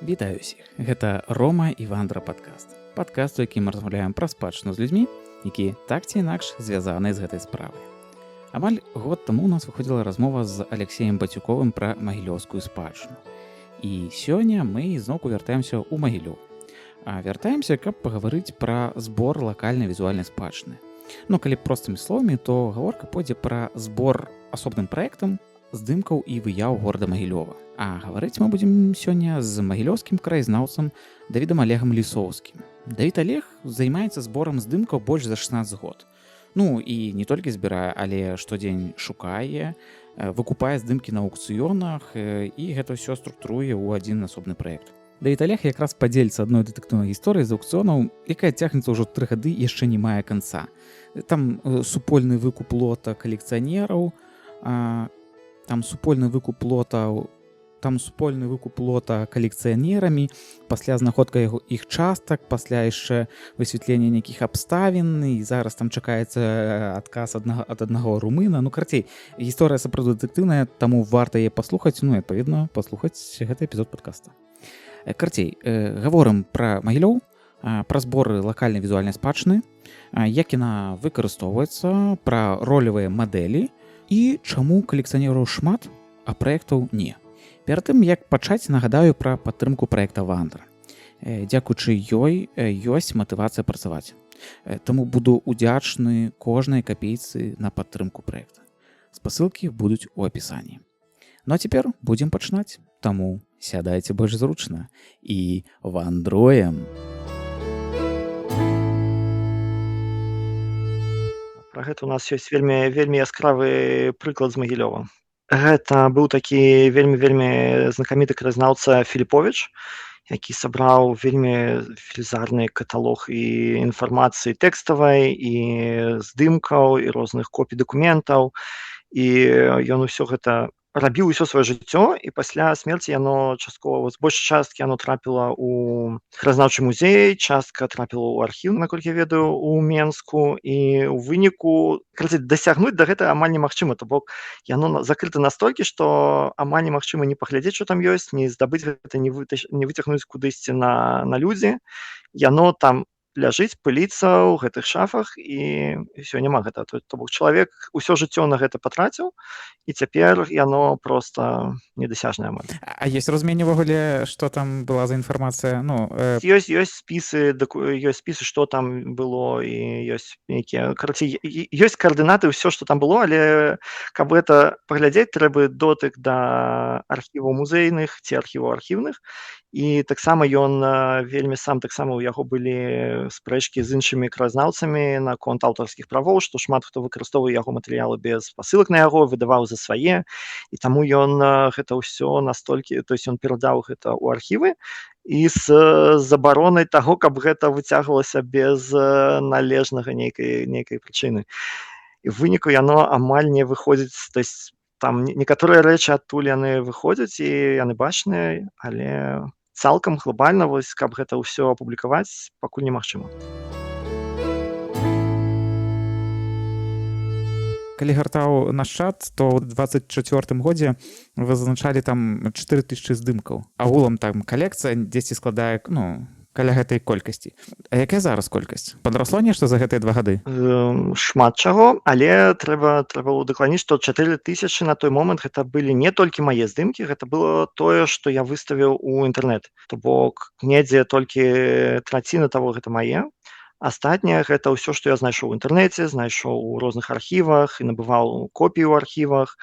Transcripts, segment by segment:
Вітаю усіх. Гэта Рома і Вандра падкаст. Падкаст, у якім мы размаўляем пра спадчыну з людзьмі, якія так ці інакш звязаны з гэтай справай. Амаль год таму у нас выходзіла размова з Алексеем Бацюковым пра магілёўскую спадчыну. І сёння мы зноўку вяртаемся ў Магілёў. А вяртаемся, каб пагаварыць пра збор лакальнай візуальнай спадчыны. Ну, калі простымі словамі, то гаворка пойдзе пра збор асобным праектам здымкаў і выяў горада Магілёва. А гаварыць мы будзем сёння з магілёўскім краязнаўцам Давідам Алегам Лісоўскім. Давід Алег займаецца зборам здымкаў больш за 16 год. Ну і не толькі збірае, але штодзень шукае, выкупае здымкі на аўкцыёнах і гэта ўсё структуруе ў адзін асобны праект. Давід Алег якраз падзеліцца адной дэтэктыўнай гісторыяй з аўкцыёнаў, якая цягнецца ўжо 3 гады і яшчэ не мае канца. Там супольны выкуп лота калекцыянераў, там супольны выкуп лота калекцыянерамі, пасля знаходка яго іх частак, пасля яшчэ высвятленне нейкіх абставін, і зараз там чакаецца адказ ад аднаго румына. Ну, карацей, гісторыя сапраўды дэтэктыўная, таму варта яе паслухаць, ну і, адпаведна, паслухаць гэты эпізод падкаста. Карацей, гаворым пра Магілёў, пра зборы лакальнай візуальнай спадчыны, як яна выкарыстоўваецца, пра ролевыя мадэлі і чаму калекцыянераў шмат, а праектаў не. Перад тым як пачаць, нагадаю пра падтрымку праекта Вандра. Дзякуючы ёй ёсць матывацыя працаваць. Таму буду удзячны кожнай капейцы на падтрымку праекта. Спасылкі будуць у апісанні. Ну а цяпер будзем пачынаць, таму сядайце больш зручна і вандруем. Пра гэта у нас ёсць вельмі, вельмі яскравы прыклад з Магілёва. Гэта быў такі вельмі, вельмі знакаміты краязнаўца Філіповіч, які сабраў вельмі велізарны каталог і інфармацыі тэкставай, і здымкаў, і розных копій дакументаў. І ён усё гэта рабіў усё сваё жыццё, і пасля смерці яно часткова, з большай часткі яно трапіла ў краязнаўчы музей, частка трапіла ў архіў, наколькі я ведаю, у Менску, і ў выніку, карацей, дасягнуць да гэтага амаль немагчыма, то бок яно закрыта настолькі, што амаль немагчыма не паглядзець, што там ёсць, не здабыць гэта, не выцягнуць кудысьці на людзі. Яно там ляжыць, пыліцца ў гэтых шафах, і ўсё, няма гэта. То бок чалавек усё жыццё на гэта патраціў, і цяпер яно проста недасяжнае амаль. А ёсць разуменне ўвогуле, што там была за інфармацыя? Ну, Ёсць спісы, ёсць спісы, што там было, і ёсць нейкія, карацей, ёсць каардынаты, ўсё, што там было, але каб гэта паглядзець, трэба дотык да архіваў музейных ці архіваў архіўных. І таксама ён вельмі сам, таксама ў яго былі спрэчкі з іншымі краязнаўцамі наконт аўтарскіх правоў, што шмат хто выкарыстоўвае яго матэрыялы без спасылак на яго, выдаваў за свае, і таму ён гэта ўсё настолькі, то есть ён перадаў гэта ў архівы і з забаронай таго, каб гэта выцягвалася без належнага нейкай прычыны. І ў выніку яно амаль не выходзіць, то есть там некаторыя рэчы адтуль яны выходзяць і яны бачныя, але цалкам глобальна вось, каб гэта ўсё апублікаваць, пакуль немагчыма. Калі гартаў наш чат, то ў 24 годзе вы зазначалі там 4000 здымкаў. Агулам там калекцыя дзесьці складае, ну, каля гэтай колькасці. А якая зараз колькасць? Падрасло нешта за гэтыя 2 гады? Шмат чаго, але трэба удакладніць, што 4000 на той момант гэта былі не толькі мае здымкі, гэта было тое, што я выставіў у інтэрнэт. То бок недзе толькі траціна таго гэта мае. Астатняе гэта ўсё, што я знайшоў у інтэрнэце, знайшоў у розных архівах і набываў копіі ў архівах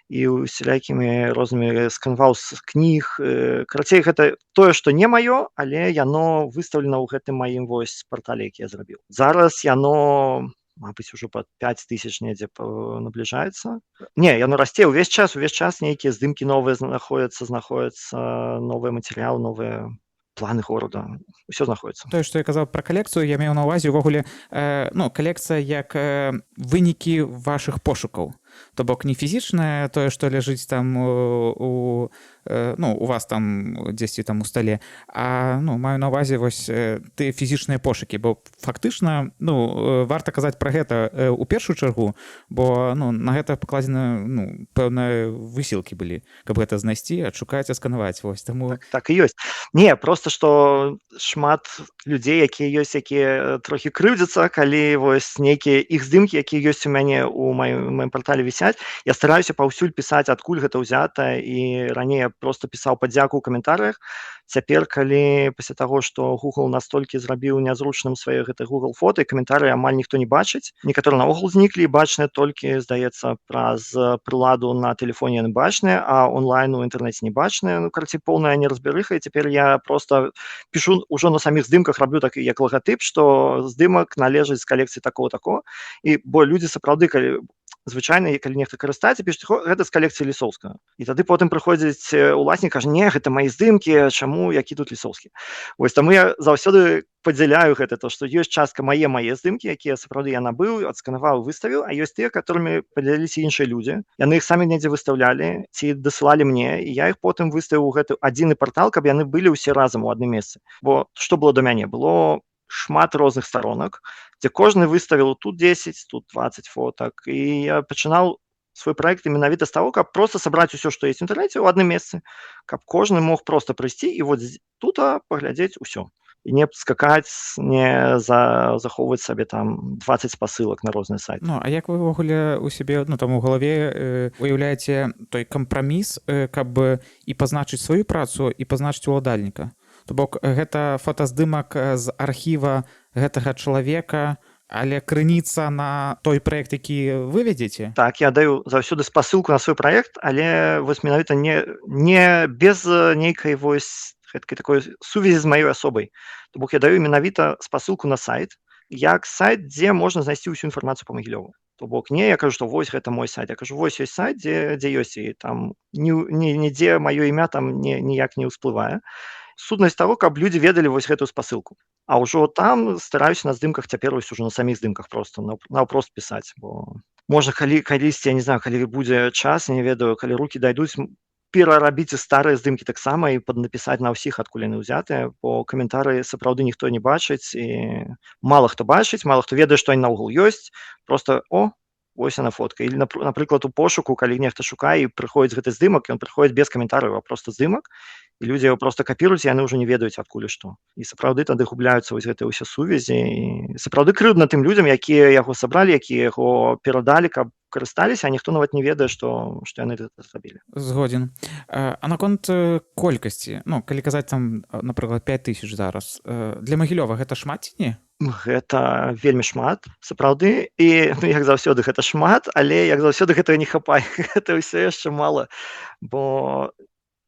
і усялякімі рознымі сканаваў з кніг. Карацей, гэта тое, што не маё, але яно выстаўлена ў гэтым маім вось партале, які я зрабіў. Зараз яно, мабыць, ужо пад 5000 недзе набліжаецца. Не, яно расце ўвесь час нейкія здымкі новыя знаходзяцца новыя матэрыялы, новыя планы горада, ўсё знаходіцца. Тое, што я казаў пра калекцыю, я меў на ўвазе ўвогуле, ну, калекцыя як вынікі вашых пошукаў. То бок не фізічнае тое, што ляжыць там у ну, у вас там дзесьці там у стале, а, ну, маю на ўвазе вось тыя фізічныя пошукі, бо фактычна, ну, варта казаць пра гэта у першую чаргу, бо, ну, на гэта пакладзена, ну, пэўныя высілкі былі, каб гэта знайсці, адшукаць, асканаваць, вось таму. Так, так і ёсць. Не, просто што шмат людзей, якія ёсць, якія трохі крыўдзяцца, калі вось нейкія іх здымкі, якія ёсць у мяне у маім партале, вісяць. Я стараюся паўсюль пісаць, адкуль гэта ўзята, і раней я просто пісаў падзяку ў каментарыях. Цяпер, калі пасля таго, што Google настолькі зрабіў нязручным свае гэты Google фота, і каментары амаль ніхто не бачыць, некаторыя наогул зніклі, бачныя толькі, здаецца, праз прыладу на тэлефоне яны бачныя, а онлайн у інтэрнэце не бачныя. Ну, карацей, поўная неразберыха, і цяпер я просто пішу ўжо на саміх здымках, раблю так, як лагатып, што здымак належыць з калекцыі такого, такого, і бо людзі сапраўды, калі звычайна, калі нехта карыстаецца, пішуць: «Гэта з калекцыі Лісоўскага», і тады потым прыходзіць уласнік, кажа: «Не, гэта мае здымкі, чаму, які тут Лісоўскі?» Вось таму я заўсёды падзяляю гэта, то што ёсць частка мае здымкі, якія сапраўды я набыў, адсканаваў, выставіў, а ёсць тыя, которыми падзяліліся іншыя людзі, яны іх самі недзе выстаўлялі ці дасылалі мне, і я іх потым выставіў у гэты адзіны партал, каб яны былі ўсе разам у адным месцы. Бо што было до мяне? Было шмат розных старонак, дзе кожны выставіў тут 10, тут 20 фотак, і я пачынаў свой праект менавіта з таго, каб просто сабраць усё, што есть в інтэрнэце, ў адным месцы, каб кожны мог просто прыйсці і вот тут паглядзець усё і не скакаць, не захоўваць сабе там 20 спасылак на розныя сайты. Ну, а як вы ўвогуле у сябе, ну, там у галаве уяўляеце той кампраміс, каб і пазначыць сваю працу, і пазначыць уладальніка? То бок гэта фотаздымак з архіва гэтага чалавека, але крыніца на той праект, які вы вядзеце? Так, я даю заўсёды спасылку на свой праект, але вось менавіта не без нейкай вось гэткай такой сувязі з маёй асобай. То бок я даю менавіта спасылку на сайт, як сайт, дзе можна знайсці ўсю інфармацыю па Магілёву. То бок не я кажу, што вось гэта мой сайт, я кажу: вось ёсць сайт, дзе ёсць, і там нідзе маё імя там ніяк не ўсплывае. Сутнасць таго, каб людзі ведалі вось гэтую спасылку. А ўжо там стараюся на здымках цяпер вось ужо на саміх здымках просто наўпрост пісаць, бо можа, калі калісьці, я не знаю, калі будзе час, не ведаю, калі рукі дайдуць, перарабіць і старыя здымкі таксама і паднапісаць на ўсіх, адкуль яны ўзятыя, бо каментары сапраўды ніхто не бачыць, і мала хто бачыць, мала хто ведае, што они наогул ёсць. Просто: «О, вось яна фотка». Или, напрыклад, у пошуку, калі нехта шукае і прыходзіць гэты здымак, ён прыходзіць без каментарыяў, а просто здымак, і людзі яго просто капіруюць, яны ўжо не ведаюць, адкуль і што. І сапраўды тады губляюцца вось гэтыя ўсе сувязі, і сапраўды крыўдна тым людзям, якія яго сабралі, якія яго перадалі, каб карысталіся, а ніхто нават не ведае, што яны гэта зрабілі. Згодзін. А наконт колькасці, ну, калі казаць там, напрыклад, 5000 зараз для Магілёва, гэта шмат ці не? Гэта вельмі шмат сапраўды, і, ну, як заўсёды, гэта шмат, але, як заўсёды, гэтага не хапае, гэта ўсё яшчэ мала, бо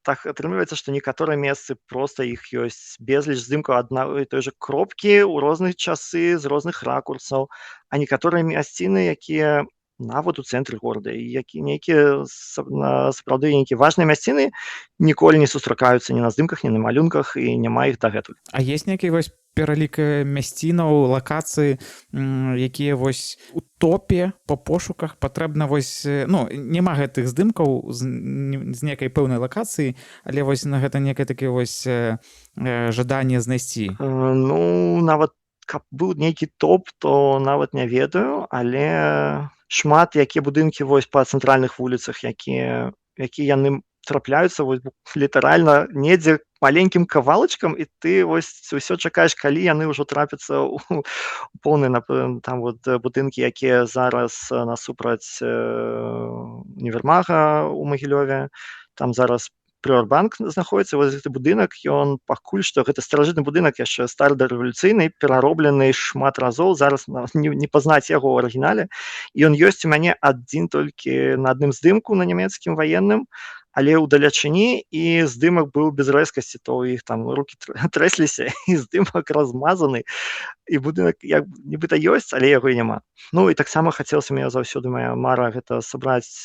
так атрымліваецца, што некаторыя месцы, просто іх ёсць безліч здымкаў адной і той же кропкі ў розных часы, з розных ракурсаў, а некаторыя мясціны, якія нават у цэнтры горада і які нейкія сапраўды нейкія важныя мясціны, ніколі не сустракаюцца ні на здымках, ні на малюнках, і няма іх дагэтуль. А есть нейкі вось пералік мясцінаў, лакацыі, якія вось у топе по пошуках патрэбна вось, ну, няма гэтых здымкаў з некай пэўнай лакацыі, але вось на гэта некае такое вось жаданне знайсці? Ну, нават каб быў нейкі топ, то нават не ведаю, але шмат якія будынкі вось па цэнтральных вуліцах, якія яны трапляюцца вось літаральна недзе маленькім кавалачкам, і ты вось ўсё чакаеш, калі яны ўжо трапяцца ў поўны, там вот будынкі, якія зараз насупраць універмага у Магілёве, там зараз Прыватбанк знаходіцца. Вось гэты будынак, ён пакуль што, гэта старажытны будынак, яшчэ стары, дарэвалюцыйны, перароблены шмат разоў, зараз не пазнаць яго ў арыгінале. Ён ёсць у мяне адзін толькі на адным здымку, на нямецкім ваенным, але ў далячыні, і здымак быў без рэзкасці, то ў іх там рукі трэсліся, і здымак размазаны, і будынак як нібыта ёсць, але яго і няма. Ну і таксама хацелася мне заўсёды, моя мара — гэта сабраць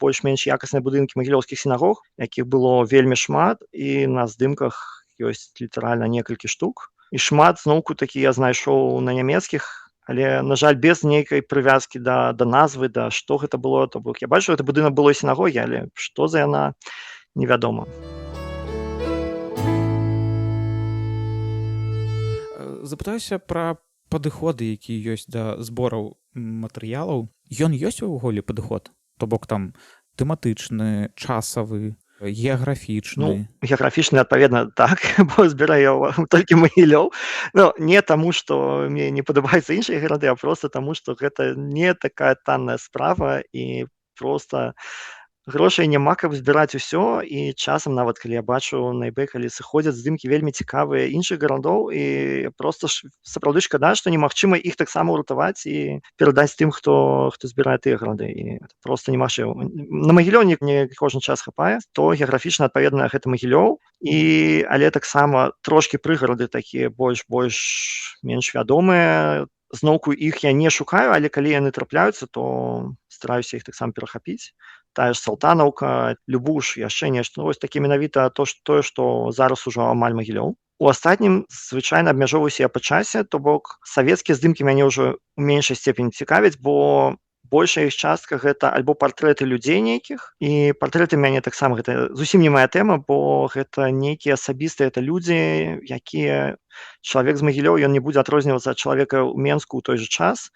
больш-менш якасныя будынкі магілёўскіх сінагог, якіх было вельмі шмат, і на здымках ёсць літаральна некалькі штук. І шмат зноўку такі я знайшоў на нямецкіх. Але, на жаль, без нейкай прывязкі да назвы, да што гэта было, то бок я бачу, гэта будынак былой сінагогі, але што за яна, невядома. Запытаюся пра падыходы, якія ёсць да збораў матэрыялаў. Ён ёсць увогуле падыход? То бок там тэматычны, часавы, геаграфічны. Ну, геаграфічны, адпаведна, так, бо збіраю толькі Магілёў. Ну, не таму, што мне не падабаюцца іншыя гарады, а проста таму, што гэта не такая танная справа і проста грошай няма, каб збіраць усё, і часам нават калі я бачу на eBay, калі сыходзяць здымкі вельмі цікавыя іншых гарадоў, і проста ж сапраўды шкада, што немагчыма іх таксама ўратаваць і перадаць тым, хто збірае тыя гарады, і проста немагчыма. На Магілёў не кожны час хапае, то геаграфічна, адпаведна, гэта Магілёў, і але таксама трошкі прыгарады такія больш менш вядомыя. Зноўку іх я не шукаю, але калі яны трапляюцца, то стараюся іх таксама перахапіць. Тая ж Салтанаўка, Любуш, яшчэ нешта. Ну, вось такі менавіта то, што, тое, што зараз ужо амаль Магілёў. У астатнім звычайна абмяжоўваюся я па часе, то бок савецкія здымкі мяне ўжо ў меншай степені цікавяць, бо большая іх частка гэта альбо партрэты людзей нейкіх, і партрэты мяне таксама гэта зусім не мая тэма, бо гэта нейкія асабістыя, это людзі, якія чалавек з Магілёў, ён не будзе адрознівацца ад чалавека ў Менску ў той жа час.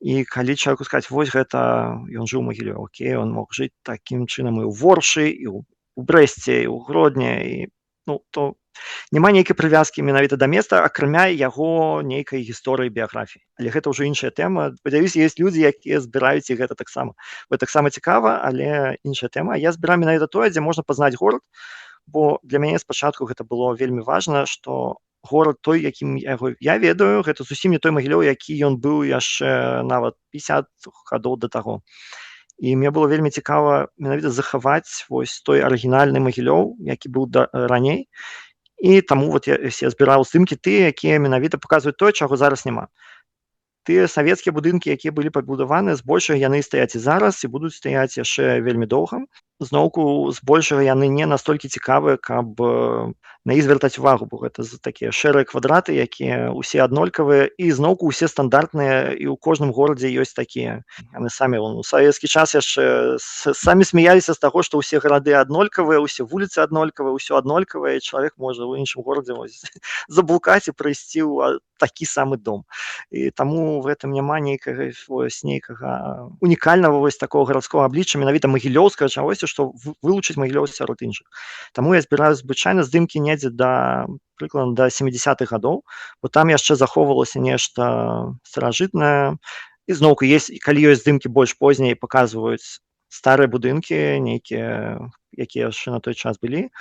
І калі чалавеку сказаць, вось гэта ён жыў у Магілёве, окей, он мог жыць такім чынам і ў Воршы, і ў Брэсце, і ў Гродне, і, ну, то няма нейкай прывязкі менавіта да места, акрамя яго нейкай гісторыі, біяграфіі. Але гэта ўжо іншая тэма. Спадзяюся, ёсць людзі, якія збіраюць і гэта таксама. Бо таксама цікава, але іншая тэма. Я збіраю менавіта тое, дзе можна пазнаць горад, бо для мяне спачатку гэта было вельмі важна, што горад той, якім яго я ведаю, гэта зусім не той Магілёў, які ён быў яшчэ нават 50 гадоў да таго. І мне было вельмі цікава менавіта захаваць вось той арыгінальны Магілёў, які быў раней. І таму вот я збіраў здымкі тыя, якія менавіта паказваюць тое, чаго зараз няма. Тыя савецкія будынкі, якія былі пабудаваны, збольшага яны стаяць і зараз і будуць стаяць яшчэ вельмі доўга. Зноўку, збольшага яны не настолькі цікавыя, каб на іх звяртаць увагу, бо гэта такія шэрыя квадраты, якія ўсе аднолькавыя і зноўку ўсе стандартныя, і ў кожным горадзе ёсць такія. Яны самі вон, у савецкі час яшчэ самі смяяліся з таго, што ўсе гарады аднолькавыя, усе вуліцы аднолькавыя, ўсё аднолькавае, і чалавек можа ў іншым горадзе вось заблукаць і прыйсці ў такі самы дом. І таму в гэтым няма нейкага вось нейкага унікальнага вось такого гарадскога аблічча, менавіта магілёўскага чагосьці, што вылучыць Магілёў сярод іншых. Таму я збіраю звычайна здымкі недзе да прыкладна да 70-х гадоў, бо там яшчэ захоўвалася нешта старажытнае. І зноўку есть, калі ёсць здымкі больш познія, паказваюць старыя будынкі нейкія, якія яшчэ на той час былі,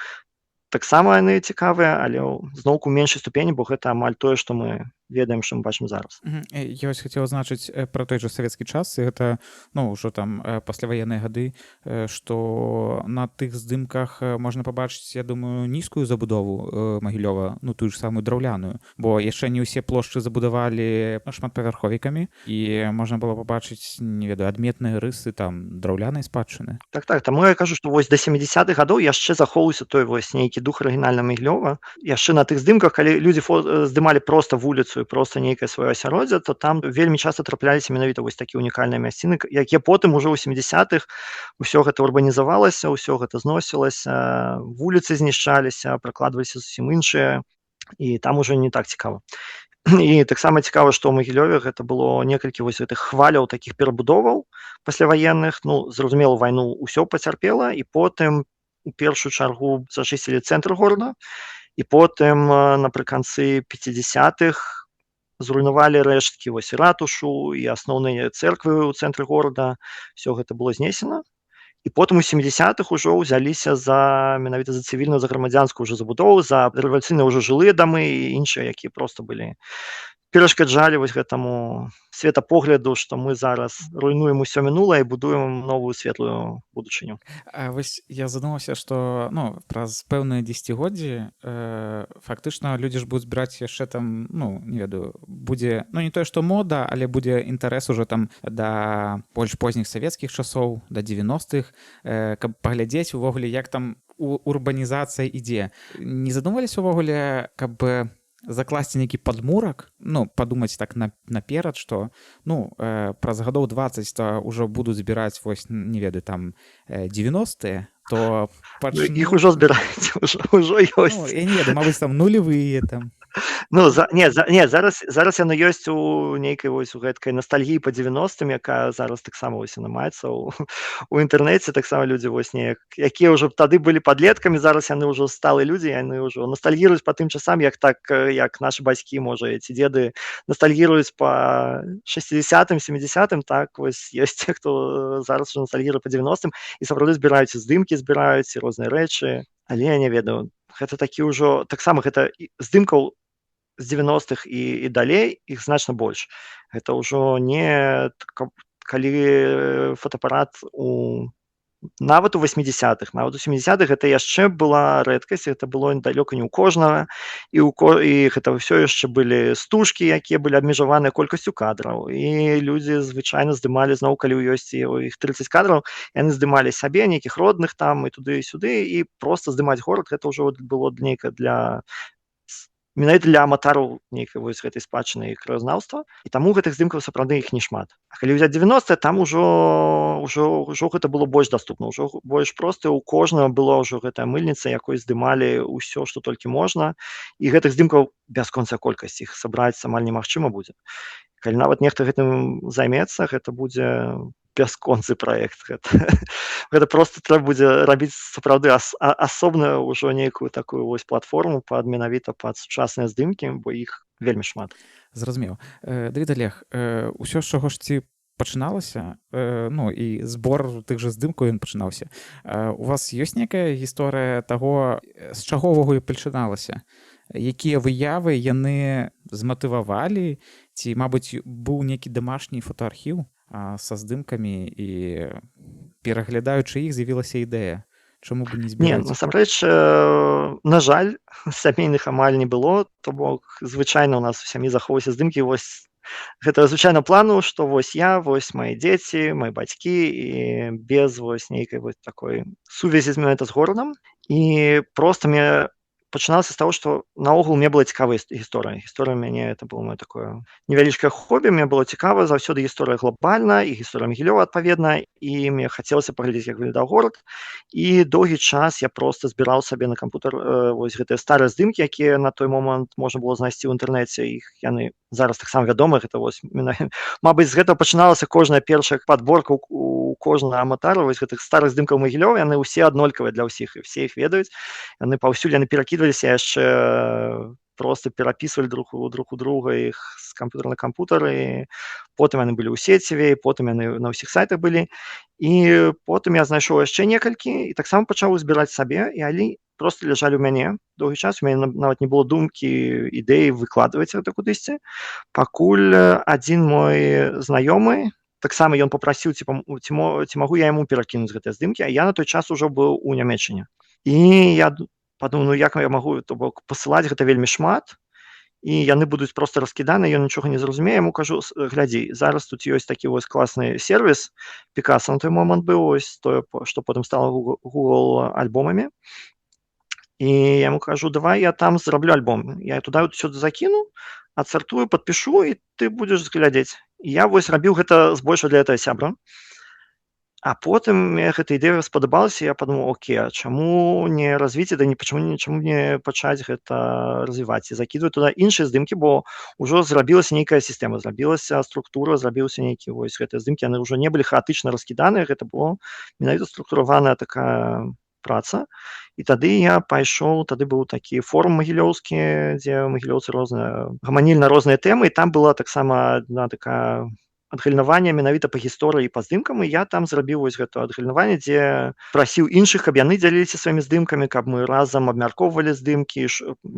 таксама яны цікавыя, але зноўку меншай ступені, бо гэта амаль тое, што мы ведаем, што мы бачым зараз. Я вось хацеў адзначыць пра той жа савецкі час, і гэта, ну, ўжо там пасляваенныя гады, што на тых здымках можна пабачыць, я думаю, нізкую забудову Магілёва, ну, тую ж самую драўляную, бо яшчэ не ўсе плошчы забудавалі шматпавярховікамі, і можна было пабачыць, не ведаю, адметныя рысы там драўлянай спадчыны. Так, таму я кажу, што вось да 70-х гадоў яшчэ захоўваўся той вось нейкі дух арыгінальнага Магілёва. Яшчэ на тых здымках, калі людзі здымалі проста вуліцу і проста нейкае сваё асяроддзе, то там вельмі часта трапляліся менавіта вось такія унікальныя мясціны, якія потым ужо ў 70-х усё гэта урбанізавалася, ўсё гэта зносілася, вуліцы знішчаліся, пракладваліся зусім іншыя, і там ужо не так цікава. І таксама цікава, што ў Магілёве гэта было некалькі вось гэтых хваляў такіх перабудоваў пасляваенных. Ну, зразумела, вайну ўсё пацярпела, і потым у першую чаргу зачысцілі цэнтр горада, і потым напрыканцы 50-х зруйнавалі рэшткі вось ратушу і асноўныя цэрквы ў цэнтры горада, всё гэта было знесена. І потым у 70-х ужо ўзяліся за менавіта за цывільную, за грамадзянскую ўжо забудову, за рэвалюцыйныя ўжо жылыя дамы і іншыя, якія проста былі перашкаджалі вось гэтаму светапогляду, што мы зараз руйнуем усё мінулае і будуем новую светлую будучыню. А вось я задумаўся, што, ну, праз пэўныя дзесяцігоддзі фактычна людзі ж будуць збіраць яшчэ там, ну, не ведаю, будзе, ну, не тое што мода, але будзе інтарэс ужо там да больш позніх савецкіх часоў, да 90-х, каб паглядзець увогуле, як там урбанізацыя ідзе. Не задумваліся увогуле, каб Закласці нейкі падмурак, ну, падумаць так наперад, што, ну, праз гадоў 20 то ўжо будуць збіраць вось, не ведаю, там 90-е, то пачну. Іх ужо збіраюць, ужо ёсць. Ну, я не ведаю, мабыць, там нулевые там. Ну, за, не, за, не, зараз яно ёсць у нейкай вось у гэткай ностальгіі по 90-м, якая зараз таксама вось яна маецца у інтэрнэце. Таксама людзі вось неяк, якія ўжо тады былі падлеткамі, зараз яны ўжо сталы людзі, яны ўжо ностальгіруюць па тым часам, як так, як нашы бацькі, можа, ці дзеды ностальгіруюць по 60-м, 70-м, так вось ёсць те, хто зараз уже ностальгіруе по 90-м і сапраўды збіраюць здымкі, збіраюць розныя рэчы. Але я не ведаю, гэта такі ўжо таксама гэта здымкаў з 90-х і далей іх значна больш. Гэта ўжо не калі фотаапарат у нават у 80-х, нават у 70-х гэта яшчэ была рэдкасць, гэта было далёка не ў кожнага, і гэта ўсё яшчэ былі стужкі, якія былі абмежаваныя колькасцю кадраў, і людзі звычайна здымалі зноў, калі ёсць у іх 30 кадраў, яны здымалі сабе, нейкіх родных там і туды і сюды, і просто здымаць горад гэта ўжо было нейка для менавіта для аматараў нейкай вось гэтай спадчыны і краязнаўства, і таму гэтых здымкаў сапраўды іх не шмат. А калі ўзяць 90, там ўжо гэта было больш даступна, ўжо больш проста, у кожнага было ўжо гэтая мыльніца, якой здымалі ўсё, што толькі можна, і гэтых здымкаў бясконцая колькасць, іх сабраць амаль немагчыма будзе. Калі нават нехта гэтым займецца, гэта будзе бясконцы праект, гэта просто трэба будзе рабіць сапраўды асобную ўжо нейкую такую вось платформу пад менавіта пад сучасныя здымкі, бо іх вельмі шмат. Зразумеў. Давид Олег, усё з чаго ж ці пачыналася, ну і збор тых жа здымкаў ён пачынаўся. У вас ёсць некая гісторыя таго, з чаго ўвогуле пачыналася, якія выявы яны зматывавалі, ці, мабыць, быў нейкі дамашні фотоархіў са здымкамі і, пераглядаючы іх, з'явілася ідэя, чаму бы не Не, збіраць? Насамрэч, на жаль, сямейных амаль не было, то бок звычайна у нас у сям'і захоўваліся здымкі вось гэта звычайна плану, што вось я, вось мои дзеці, мои бацькі, і без вось нейкай вось такой сувязі з менавіта з горадам. І просто мне пачыналася з таго, што наогул мне была цікавая гісторыя. Гісторыя мяне, это было маё такое невялічкае хобі, мне было цікава заўсёды гісторыя глобальна і гісторыя Магілёва адпаведна, і мне хацелася паглядзець, як выглядаў горад. І доўгі час я просто збіраў сабе на кампутар вось гэтыя старыя здымкі, якія на той момант можна было знайсці ў інтэрнэце, іх яны зараз таксама вядомы, гэта вось мабыць, з гэтага пачыналася кожная першая падборка у кожнага аматара вось гэтых старых здымкаў Магілёва, яны ўсе аднолькавыя для ўсіх і ўсе іх ведаюць, яны паўсюль, яны перакідваліся яшчэ, просто перапісвалі друг у друга іх з камп'ютара на кампутар, і потым яны былі ў сеціве, і потым яны на ўсіх сайтах былі. І потым я знайшоў яшчэ некалькі і таксама пачаў збіраць сабе, і але просто ляжалі ў мяне доўгі час, у мяне нават не было думкі, ідэі выкладваць гэта кудысьці, пакуль адзін мой знаёмы таксама ён папрасіў, ці, ці магу я яму перакінуць гэтыя здымкі, а я на той час ужо быў у Нямеччыне. І я падумаў: ну як я магу, то бок пасылаць гэта вельмі шмат, і яны будуць просто раскіданы, ён нічога не зразумее. Яму кажу: глядзі, зараз тут ёсць такі вось класны сервіс Пікаса, на той момант быў, ось тое, што потым стала Google альбомамі. І я яму кажу: давай я там зраблю альбом, я туда всё закіну, адсартую, падпішу, і ты будзеш глядзець. І я вось рабіў гэта збольшага для этого сябра. А потым мне гэта ідэя спадабалася, я падумаў: окей, а чаму не развіць это, не чаму не чаму не пачаць гэта развіваць і закідваць туда іншыя здымкі, бо ўжо зрабілася нейкая сістэма, зрабілася структура, зрабіўся нейкі вось гэтыя здымкі, яны ўжо не былі хаатычна раскіданыя, гэта было менавіта структураваная такая праца. І тады я пайшоў, тады быў такі форум магілёўскі, дзе магілёўцы розныя гаманілі на розныя тэмы, і там была таксама адна такая адгалінаванне менавіта па гісторыі і па здымкам, і я там зрабіў вось гэта адгалінаванне, дзе прасіў іншых, каб яны дзяліліся сваімі здымкамі, каб мы разам абмяркоўвалі здымкі,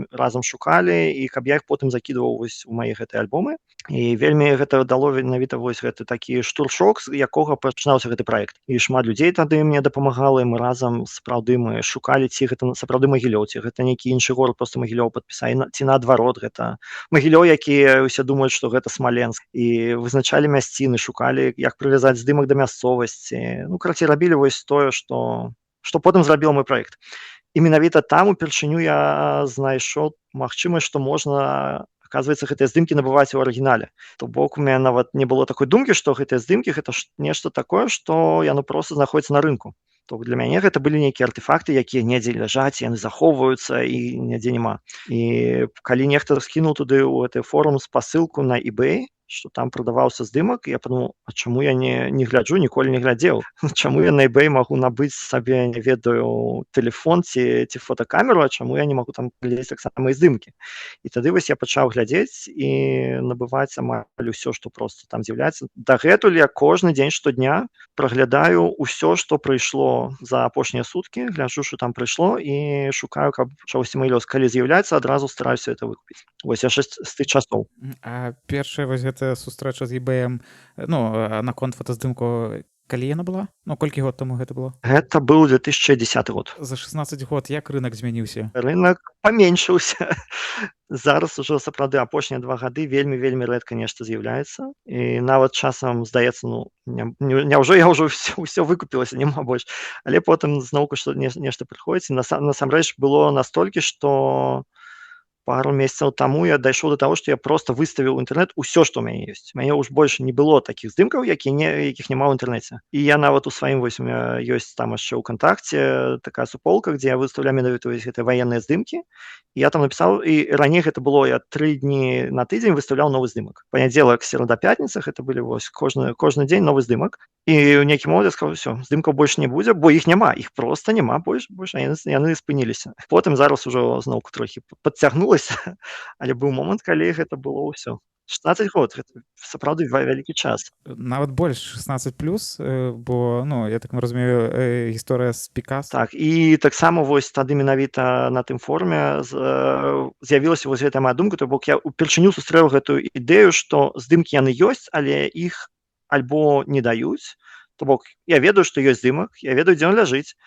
разам шукалі, і каб я іх потым закідваў вось у мае гэтыя альбомы. І вельмі гэта дало менавіта вось гэты такі штуршок, з якога пачынаўся гэты праект. І шмат людзей тады мне дапамагала, і мы разам сапраўды мы шукалі, ці гэта сапраўды Магілёў, ці гэта нейкі іншы горад, просто Магілёў падпісалі, ці наадварот, гэта Магілёў, якія ўсе думаюць, што гэта Смаленск, і вызначалі мясціны, шукалі, як прывязаць здымак да мясцовасці. Ну, карацей, рабілі вось тое, што потым зрабіла мой праект. І менавіта там упершыню я знайшоў магчымасць, што можна, оказывается, гэтыя здымкі набываць у арыгінале. То бок у мяне нават не было такой думкі, што гэтыя здымкі гэта ж нешта такое, што яно просто знаходіцца на рынку. То для мяне гэта былі нейкія артэфакты, якія недзе ляжаць, яны захоўваюцца і нідзе няма. І калі нехта скінуў туды ў гэты форум спасылку на eBay, что там прадаваўся здымак, я подумал: а чаму я не гляджу, ніколі не глядзеў, чаму я на eBay магу набыць сабе, не ведаю, телефон ці фотокамеру, а чаму я не магу там глядзець таксама і здымкі? І тады вось я пачаў глядзець і набываць амаль усё, што просто там з'яўляецца. Дагэтуль я кожны дзень, штодня праглядаю ўсё, што прыйшло за апошнія суткі, гляджу, што там прыйшло, і шукаю, каб чагосьці магілёўскага. Калі з'яўляецца, адразу стараюся это выкупіць. Вось яшчэ з тых часоў. А першая вось гэта сустрэча з eBayем, ну, наконт фотаздымку, калі яна была? Ну, колькі год таму гэта было? Гэта быў 2010 год. За 16 год як рынок змяніўся? Рынок паменшыўся. Зараз ужо сапраўды апошнія 2 гады вельмі, вельмі рэдка нешта з'яўляецца, і нават часам здаецца: ну няўжо я ўжо ўсё выкупілася, няма больш? Але потым зноўку што нешта прыходзіць. Насамрэч было настолькі, што пару месяцаў таму я дайшоў до того, што я просто выставіў інтэрнэт усё, што ў мяне ёсць. Мяне ўж больш не было такіх здымкаў, які не якіх няма ў інтэрнэце. І я нават у сваім, вось у меня ёсць там яшчэ ў кантакце такая суполка, дзе я выставляю менавіта вось гэтыя ваенныя здымкі, і я там напісаў, і раней гэта было, я 3 дні на тыдзень выставляў новы здымак: панядзелак, серада, пятніца. Гэта былі вось кожны дзень новы здымак. І ў нейкі момант я сказаў: всё, здымкаў больш не будзе, бо іх няма, іх просто няма больш, яны спыніліся. Потым зараз ужо зноўку трохі падцягнулася, але быў момант, калі гэта было ўсё. 16 год, гэта сапраўды вялікі час. Нават больш, 16 плюс, бо, ну, я так разумею, гісторыя з Пікас. Так, і таксама вось тады менавіта на тым форуме з'явілася вось гэтая моя думка, то бок я упершыню сустрэў гэтую ідэю, што здымкі яны ёсць, але іх альбо не даюць. То бок я ведаю, што ёсць здымак, я ведаю, дзе ён ляжыць,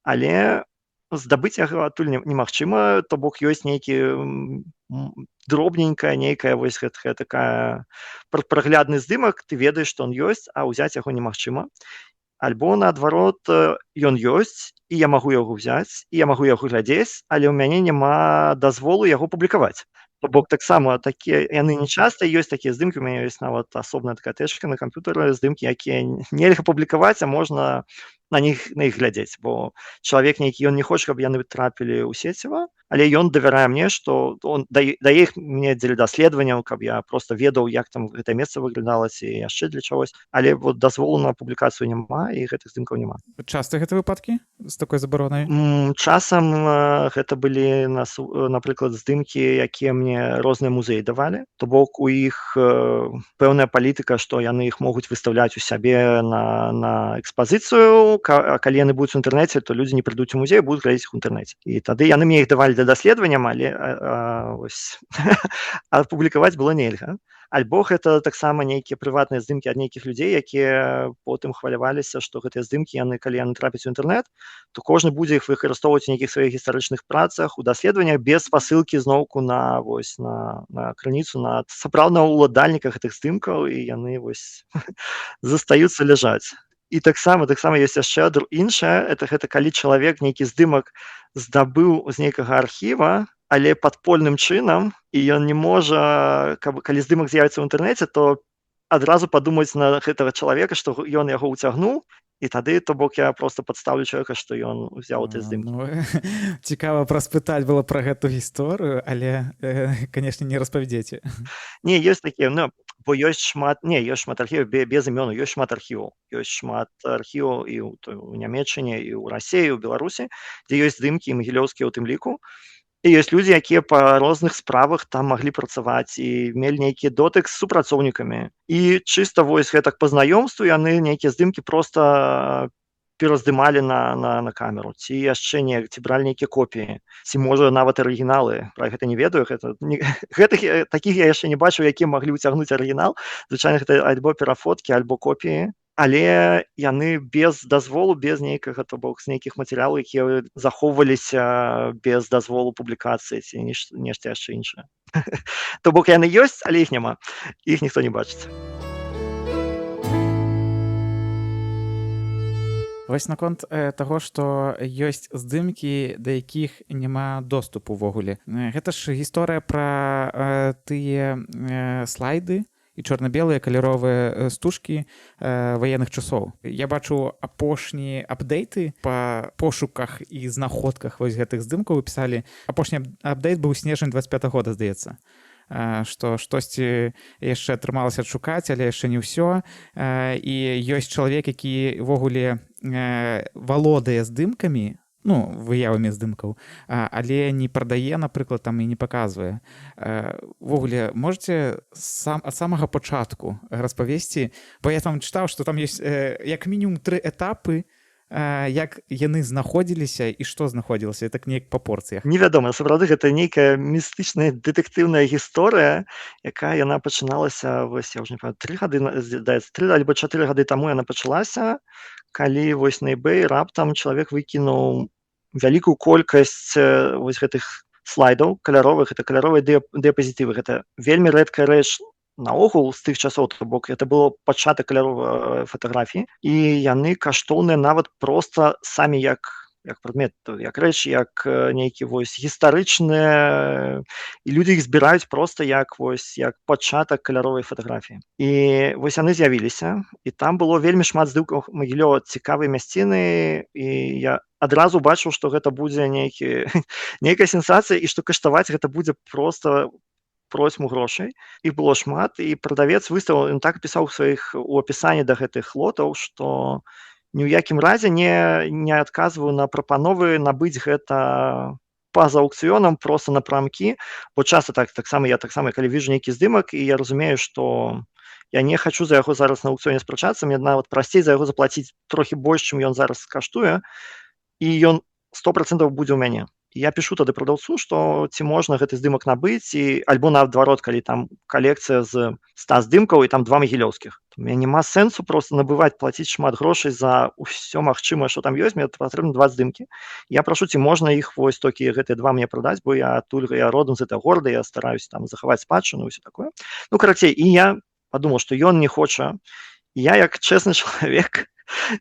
але здабыць яго адтуль немагчыма. То бок ёсць нейкі дробненькая нейкая вось гэтая такая праглядны здымак, ты ведаеш, што он ёсць, а ўзяць яго немагчыма. Альбо наадварот, ён ёсць, і я магу яго ўзяць, і я магу яго глядзець, але ў мяне няма дазволу яго публікаваць. То бок таксама такія, яны не часта, ёсць такія здымкі, у мяне ёсць нават асобная такая тэчка на камп'ютары: здымкі, якія нельга публікаваць, а можна на іх глядзець, бо чалавек нейкі, ён не хоча, каб яны трапілі ў сеціва, але ён давярае мне, што он дае іх мне дзеля даследаванняў, каб я просто ведаў, як там гэта месца выглядала, ці яшчэ для чагось, але вот дазволу на публікацыю няма, і гэтых здымкаў няма. Часта гэта выпадкі з такой забаронай? Часам гэта былі нас, напрыклад, здымкі, якія мне розныя музеі давалі. То бок у іх пэўная палітыка, што яны іх могуць выстаўляць у сябе на экспазіцыю, калі яны будуць у інтэрнэце, то людзі не прыйдуць у музей, будуць глядзець іх у інтэрнэце. І тады яны мне іх давалі для даследавання, але ось, апублікаваць было нельга. Альбо гэта таксама нейкія прыватныя здымкі ад нейкіх людзей, якія потым хваляваліся, што гэтыя здымкі, яны, калі яны трапяць у інтэрнэт, то кожны будзе іх выкарыстоўваць у нейкіх сваіх гістарычных працах, у даследаваннях без спасылкі зноўку на вось на крыніцу, на сапраўднага ўладальніка гэтых здымкаў, і яны вось застаюцца ляжаць. І таксама ёсць яшчэ іншае, это гэта калі чалавек нейкі здымак здабыў з нейкага архіва, але падпольным чынам, і ён не можа, каб, калі здымак з'явіцца ў інтэрнэце, то адразу падумаць на гэтага чалавека, што ён яго ўцягнуў, і тады, то бок, я просто падстаўлю чалавека, што ён узяў гэты здымкі. Ну, цікава праспытаць было пра гэту гісторыю, але, канешне, не распавядзеце. Не, ёсць такія, ну, бо ёсць шмат, не, ёсць шмат архіваў без імёну, ёсць шмат архіваў. Ёсць шмат архіваў і ў Нямеччыне, і ў Расіі, і ў Беларусі, дзе ёсць здымкі магілёўскія ў тым ліку. І ёсць людзі, якія па розных справах там маглі працаваць і мелі нейкі дотык з супрацоўнікамі. І чыста вось гэтак па знаёмству яны нейкія здымкі просто пераздымалі на камеру ці яшчэ неяк, ці бралі нейкія копіі, ці, можа, нават арыгіналы. Пра гэта не ведаю, гэта не, гэтых такіх я яшчэ не бачыў, якія маглі ўцягнуць арыгінал. Звычайна гэта альбо перафоткі, альбо копіі, але яны без дазволу, без нейкага, то бок з нейкіх матэрыялаў, якія захоўваліся без дазволу публікацыі ці нешта яшчэ іншае. То бок яны ёсць, але іх няма, іх ніхто не бачыць. Вось наконт таго, што ёсць здымкі, да якіх няма доступу увогуле. Гэта ж гісторыя пра тыя слайды і чорна-белыя каляровыя стужкі ваенных часоў. Я бачу апошнія апдейты па пошуках і знаходках вось гэтых здымкаў пісалі. Апошні апдейт быў снежань 25 года, здаецца, што штосьці яшчэ атрымалася адшукаць, але яшчэ не ўсё. І ёсць чалавек, які ўвогуле валодае здымкамі, ну, выявамі здымкаў, але не прадае, напрыклад, там і не паказвае. Увогуле, можете сам ад самага пачатку распавесці, бо я там чытаў, што там ёсць як мінімум тры этапы, як яны знаходзіліся і што знаходзілася, так неяк па порцыях. Невядома, сапраўды гэта нейкая містычная дэтэктыўная гісторыя, якая яна пачыналася вось, я ўжо не памятаю, 3 гады, здаецца, 3 альбо 4 гады таму яна пачалася, калі вось на eBay раптам чалавек выкінуў вялікую колькасць вось гэтых слайдаў каляровых. Это каляровыя дыяпазітывы, гэта вельмі рэдкая рэч наогул з тых часоў, то бок это было пачатак каляровай фатаграфіі, і яны каштоўныя нават проста самі як прадмет, як рэч, як нейкі вось гістарычныя, і людзі іх збіраюць проста як вось як пачатак каляровай фатаграфіі. І вось яны з'явіліся, і там было вельмі шмат здымкаў Магілёва, цікавай мясціны, і я адразу бачыў, што гэта будзе нейкая сенсацыя і што каштаваць гэта будзе проста процьму грошай. Іх было шмат, і прадавец выставіў, ён так пісаў у сваіх у апісанні да гэтых лотаў, што ні ў якім разе не адказваю на прапановы набыць гэта па-за аўкцыёнам, просто напрамкі, бо часто так таксама я таксама, калі вижу нейкі здымак і я разумею, што я не хачу за яго зараз на аўкцыёне спрачацца, мне нават прасцей за яго заплаціць трохі больш, чым ён зараз каштуе, і ён 100% будзе ў мяне. Я пишу тады прадаўцу, што ці можна гэты здымак набыць, і альбо наадварот, калі там калекцыя з 100 здымкаў і там два магілёўскіх, у меня няма сэнсу просто набываць, плаціць шмат грошай за ўсё магчымае, што там ёсць, мне патрэбна два здымкі. Я прашу, ці можна іх вось толькі гэтыя два мне прадаць, бо я адтуль, я родам з этого горада, я стараюсь там захаваць спадчыну, ўсё такое. Ну, карацей, і я подумал, што ён не хоча. Я, як честны чалавек,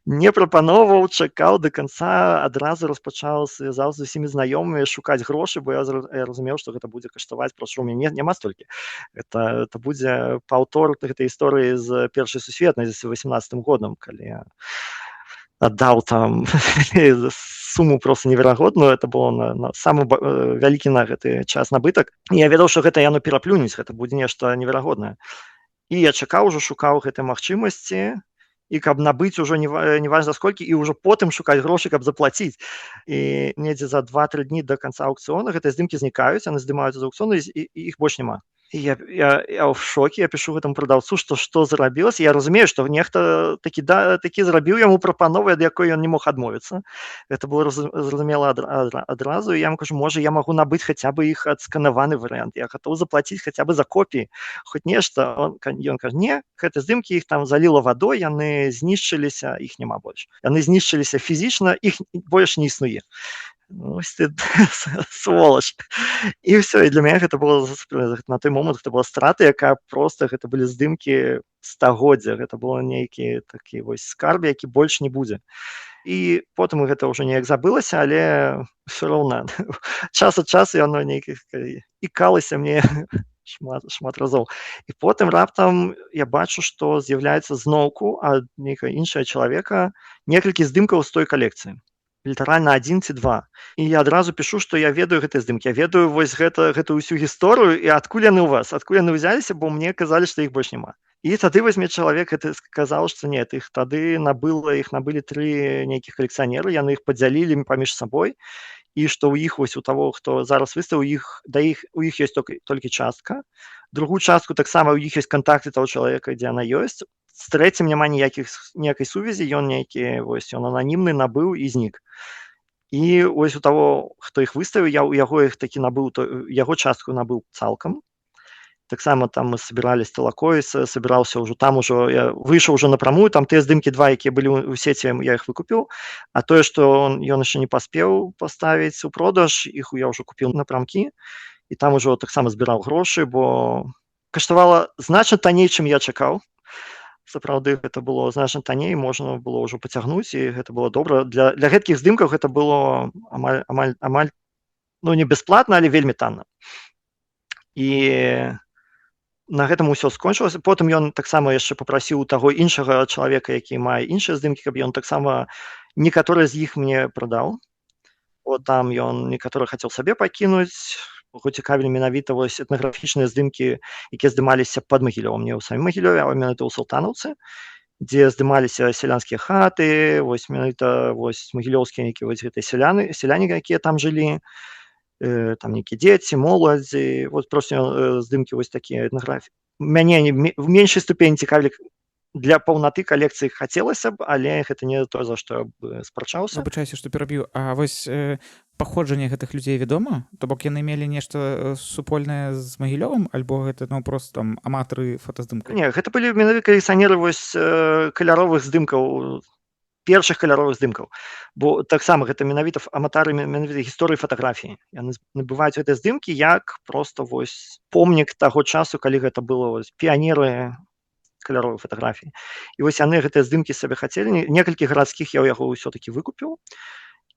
не прапаноўваў, чакаў до конца, адразу распачаў, связаў з усімі знаёмымі шукаць грошы, бо я разумеў, што гэта будзе каштаваць, прошу, у мяне няма столькі. Это будзе паўтор гэтай гісторыі з Першай сусветнай, з 18-м годам, калі я аддаў там суму просто неверагодную, это было на самы вялікі на гэты час набытак. Я ведаў, што гэта яно пераплюнуць, гэта будзе нешта неверагоднае. І я чакаў ужо, шукаў гэтай магчымасці, і каб набыць ужо не важна сколькі, і ўжо потым шукаць грошы, каб заплаціць. І недзе за 2-3 дні до конца аўкцыёна гэтыя здымкі знікаюць, яны здымаюцца з аўкцыёну, і іх больш няма. І я ў шоке, я пишу гэтаму прадаўцу, што зрабілася. Я разумею, што нехта такі, да, такі зрабіў яму прапанову, ад якой ён не мог адмовіцца. Это было зразумела адразу. Я яму кажу: можа, я магу набыць хаця бы іх адсканаваны варыянт, я гатоў заплаціць хаця бы за копіі, хоць нешта. Он ён кажа: не, гэты здымкі, іх там заліла вадой, яны знішчыліся, іх няма больш, яны знішчыліся фізічна, іх больш не існуе. Ну, ось ты сволочь. І ўсё, і для мяне гэта было на той момант, гэта была страта, якая просто, гэта былі здымкі стагоддзя, гэта было нейкі такі вось скарб, які больш не будзе. І потым гэта ўжо неяк забылася, але ўсё роўна час ад часу яно нейк ікалася мне шмат шмат разоў. І потым раптам я бачу, што з'яўляецца зноўку ад нейкага іншага чалавека некалькі здымкаў з той калекцыі, літаральна адзін ці два. І я адразу пішу, што я ведаю гэтыя здымкі, я ведаю вось гэтую ўсю гісторыю, і адкуль яны ў вас, адкуль яны ўзяліся, бо мне казалі, што іх больш няма. І тады вось мне чалавек это сказаў, што нет, іх тады набыла іх набылі тры нейкіх калекцыянеры, яны іх падзялілі паміж сабой, і што ў іх вось, у таго, хто зараз выставіў іх, да іх у іх ёсць толькі частка, другую частку таксама ў іх ёсць кантакты таго чалавека, дзе она ёсць, з трэцім няма ніякай сувязі, ён нейкі вось, ён ананімны, набыў і знік. І ось у таго, хто іх выставіў, я ў яго іх такі набыў, то яго частку набыў цалкам. Таксама там мы собирались талакой, собирался ўжо там, ужо я выйшаў ужо напрамую, там тыя здымкі два, якія былі ў сеці, я іх выкупіў, а тое, што ён яшчэ не паспеў паставіць у продаж, іх я ўжо купіў напрамкі, і там ужо таксама збіраў грошы, бо каштавала значна танней, чым я чакаў. Сапраўды гэта было значна танней, можна было ўжо пацягнуць, і гэта было добра. Для гэткіх здымкаў гэта было амаль, ну, не бясплатна, але вельмі танна. І на гэтым усё скончылася. Потым ён таксама яшчэ папрасіў у таго іншага чалавека, які мае іншыя здымкі, каб ён таксама некаторыя з іх мне прадаў. Вот там ён некаторыя хацеў сабе пакінуць, яго цікавілі менавіта вось этнаграфічныя здымкі, якія здымаліся пад Магілёвам, не ў самім Магілёве, а менавіта ў Салтанаўцы, дзе здымаліся сялянскія хаты, вось менавіта вось магілёўскія нейкія вось гэтыя сяляне, якія там жылі, там нейкія дзеці, моладзі, вот просто здымкі вось такія этнаграфіі. Мяне не в меншай ступені цікавілі, для паўнаты калекцыі хацелася б, але гэта не то, за што я б спрачаўся. Выбачайся, што пераб'ю. А вось паходжанне гэтых людзей вядома? То бок яны мелі нешта супольнае з Магілёвым, альбо гэта, ну, просто там аматары фотаздымкаў? Не, гэта былі менавіта калекцыянеры вось каляровых здымкаў, першых каляровых здымкаў. Бо таксама гэта менавіта аматары менавіта гісторыі фатаграфіі. Яны набываюць гэтыя здымкі як просто вось помнік таго часу, калі гэта было, вось піянеры каляровай фатаграфіі. І вось яны гэтыя здымкі сабе хацелі. Некалькі гарадскіх я ў яго ўсё-такі выкупіў.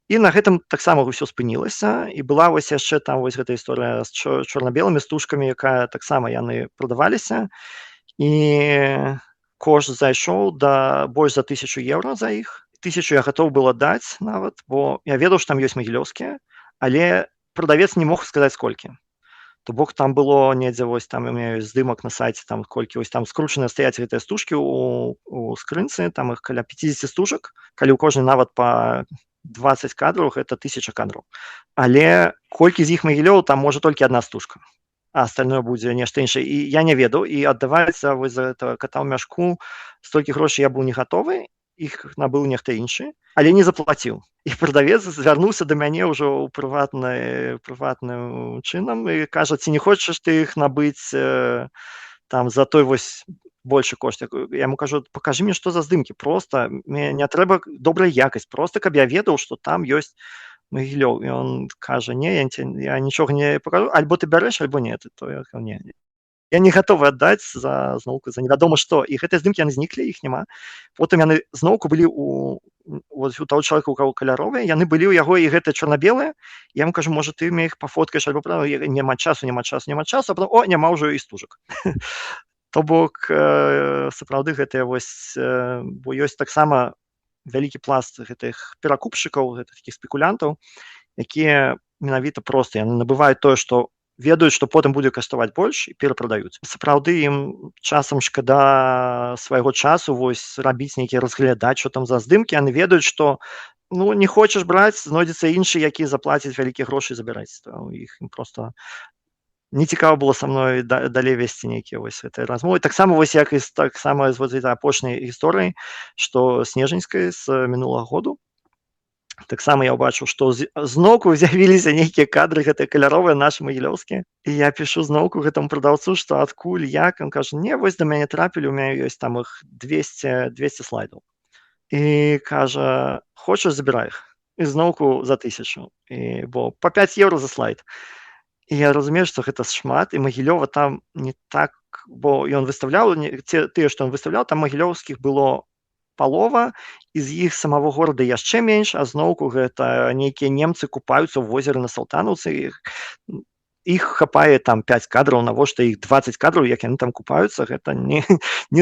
І на гэтым таксама ўсё спынілася. І была вось яшчэ там вось гэта гісторыя з чорна-белымі стужкамі, якая таксама яны прадаваліся. І кошт зайшоў да больш за 1000 еўра за іх. 1000 я гатоў был аддаць нават, бо я ведаў, што там ёсць магілёўскія, але прадавец не мог сказаць колькі. То бок там было недзе вось там у меня ёсць здымак на сайце, там колькі вось там скручаныя стаяць гэтыя стужкі у скрынцы, там іх каля 50 стужак, калі ў кожнай нават па 20 кадраў, гэта 1000 кадраў. Але колькі з іх Магілёў, там можа толькі одна стужка, а остальное будзе нешта іншае. І я не ведаў, і аддаваць за вось за этого кота ў мяшку столькі грошай я быў не гатовы, іх набыў нехта іншы, але не заплаціў. І прадавец звярнуўся да мяне ўжо ў прыватным чынам і кажа: ці не хочаш ты іх набыць там за той вось большы кошт? Я яму кажу: пакажы мне, што за здымкі, просто мне не трэба добрая якасць, просто каб я ведаў, што там ёсць Магілёў. І он кажа: не, я нічога не пакажу, альбо ты бярэш, альбо не. То я кажу: не, я не гатовы аддаць за зноўку за невядома што. І гэтыя здымкі, яны зніклі, іх няма. Потым яны зноўку былі у вот у таго чалавека, у каго каляровыя, яны былі ў яго і гэтыя чорна-белыя. Я яму кажу: можа, ты мне іх пафоткаеш альбо няма часу, няма часу, няма часу, а потом: о, няма ўжо і стужак. То бок сапраўды гэтыя вось, бо ёсць таксама вялікі пласт гэтых перакупшчыкаў, гэтых такіх спекулянтаў, якія менавіта проста яны набываюць тое, што ведаюць, што потым будзе каштаваць больш, і перапрадаюць. Сапраўды ім часам шкада свайго часу вось рабіць нейкі, разглядаць, што там за здымкі. Яны ведаюць, што, ну, не хочаш браць, знойдзецца іншы, які заплаціць вялікія грошы, забіраць. Іх ім просто не цікава было са мной далей весці нейкія вось гэтыя размовы. Таксама вось як і таксама з вот этой апошняй гісторыяй, што снежаньскай з мінулага году. Таксама я ўбачыў, што зноўку з'явіліся нейкія кадры гэтыя каляровыя нашы магілёўскія. І я пішу зноўку гэтаму прадаўцу, што адкуль, як. Он кажа: не, вось да мяне трапілі, у мяне ёсць там іх 200 слайдаў. І кажа: хочаш, забірай іх. І зноўку за 1000. І, бо па 5 еўра за слайд. І я разумею, што гэта шмат, і Магілёва там не так, бо ён выставляў, не, тыя, што ён выставляў, там магілёўскіх было палова, і з іх самого горада яшчэ менш, а зноўку гэта нейкія немцы купаюцца ў возеры на Салтанаўцы, іх хапае там 5 кадраў, навошта іх 20 кадраў, як яны там купаюцца, гэта не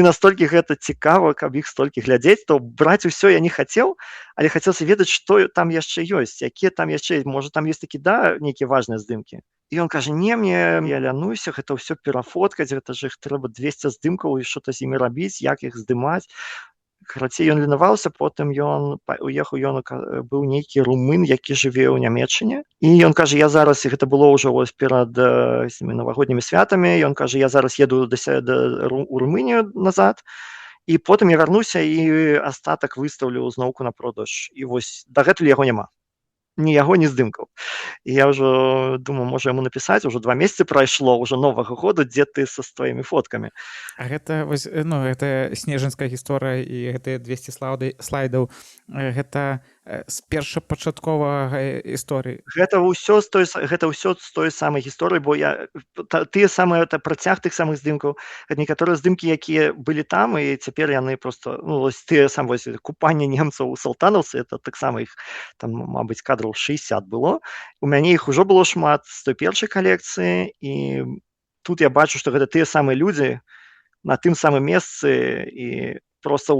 настолькі гэта цікава, каб іх столькі глядзець, то браць усё я не хацеў, але хацелася ведаць, што там яшчэ ёсць, якія там яшчэ, можа, там ёсць такі, да, нейкія важныя здымкі. І ён кажа: не, мне, я лянуся гэта ўсё перафоткаць, гэта ж іх трэба 200 здымкаў і что-то з імі рабіць, як іх здымаць. Карацей, ён ленаваўся, потым ён уехаў, ён быў нейкі румын, які жыве ў Нямеччыне. І ён кажа: я зараз, і гэта было ўжо вось перад цімі навагоднімі святамі, ён кажа: я зараз еду у Румынію назад, і потым я вярнуся і астатак выстаўлю зноўку на продаж. І вось дагэтуль яго няма. Ні яго, ні здымкаў. І я ўжо думаю, можа, яму напісаць, ужо 2 месяцы прайшло, ўжо Новага году, дзе ты са тваімі фоткамі? А гэта вось, ну, гэта снежанская гісторыя і гэтыя 200 слайдаў, гэта З першапачатковага гісторыі. Гэта ўсё з той гэта ўсё з той самай гісторыі, бо я тыя самыя, это працяг тых самых здымкаў. Некаторыя здымкі, якія былі там, і цяпер яны просто, ну, вось тыя сам вось купанне немцаў у Салтанаўцы, это таксама іх там, мабыць, кадраў 60 было. У мяне іх ужо было шмат з той першай калекцыі, і тут я бачу, што гэта тыя самыя людзі на тым самым месцы і просто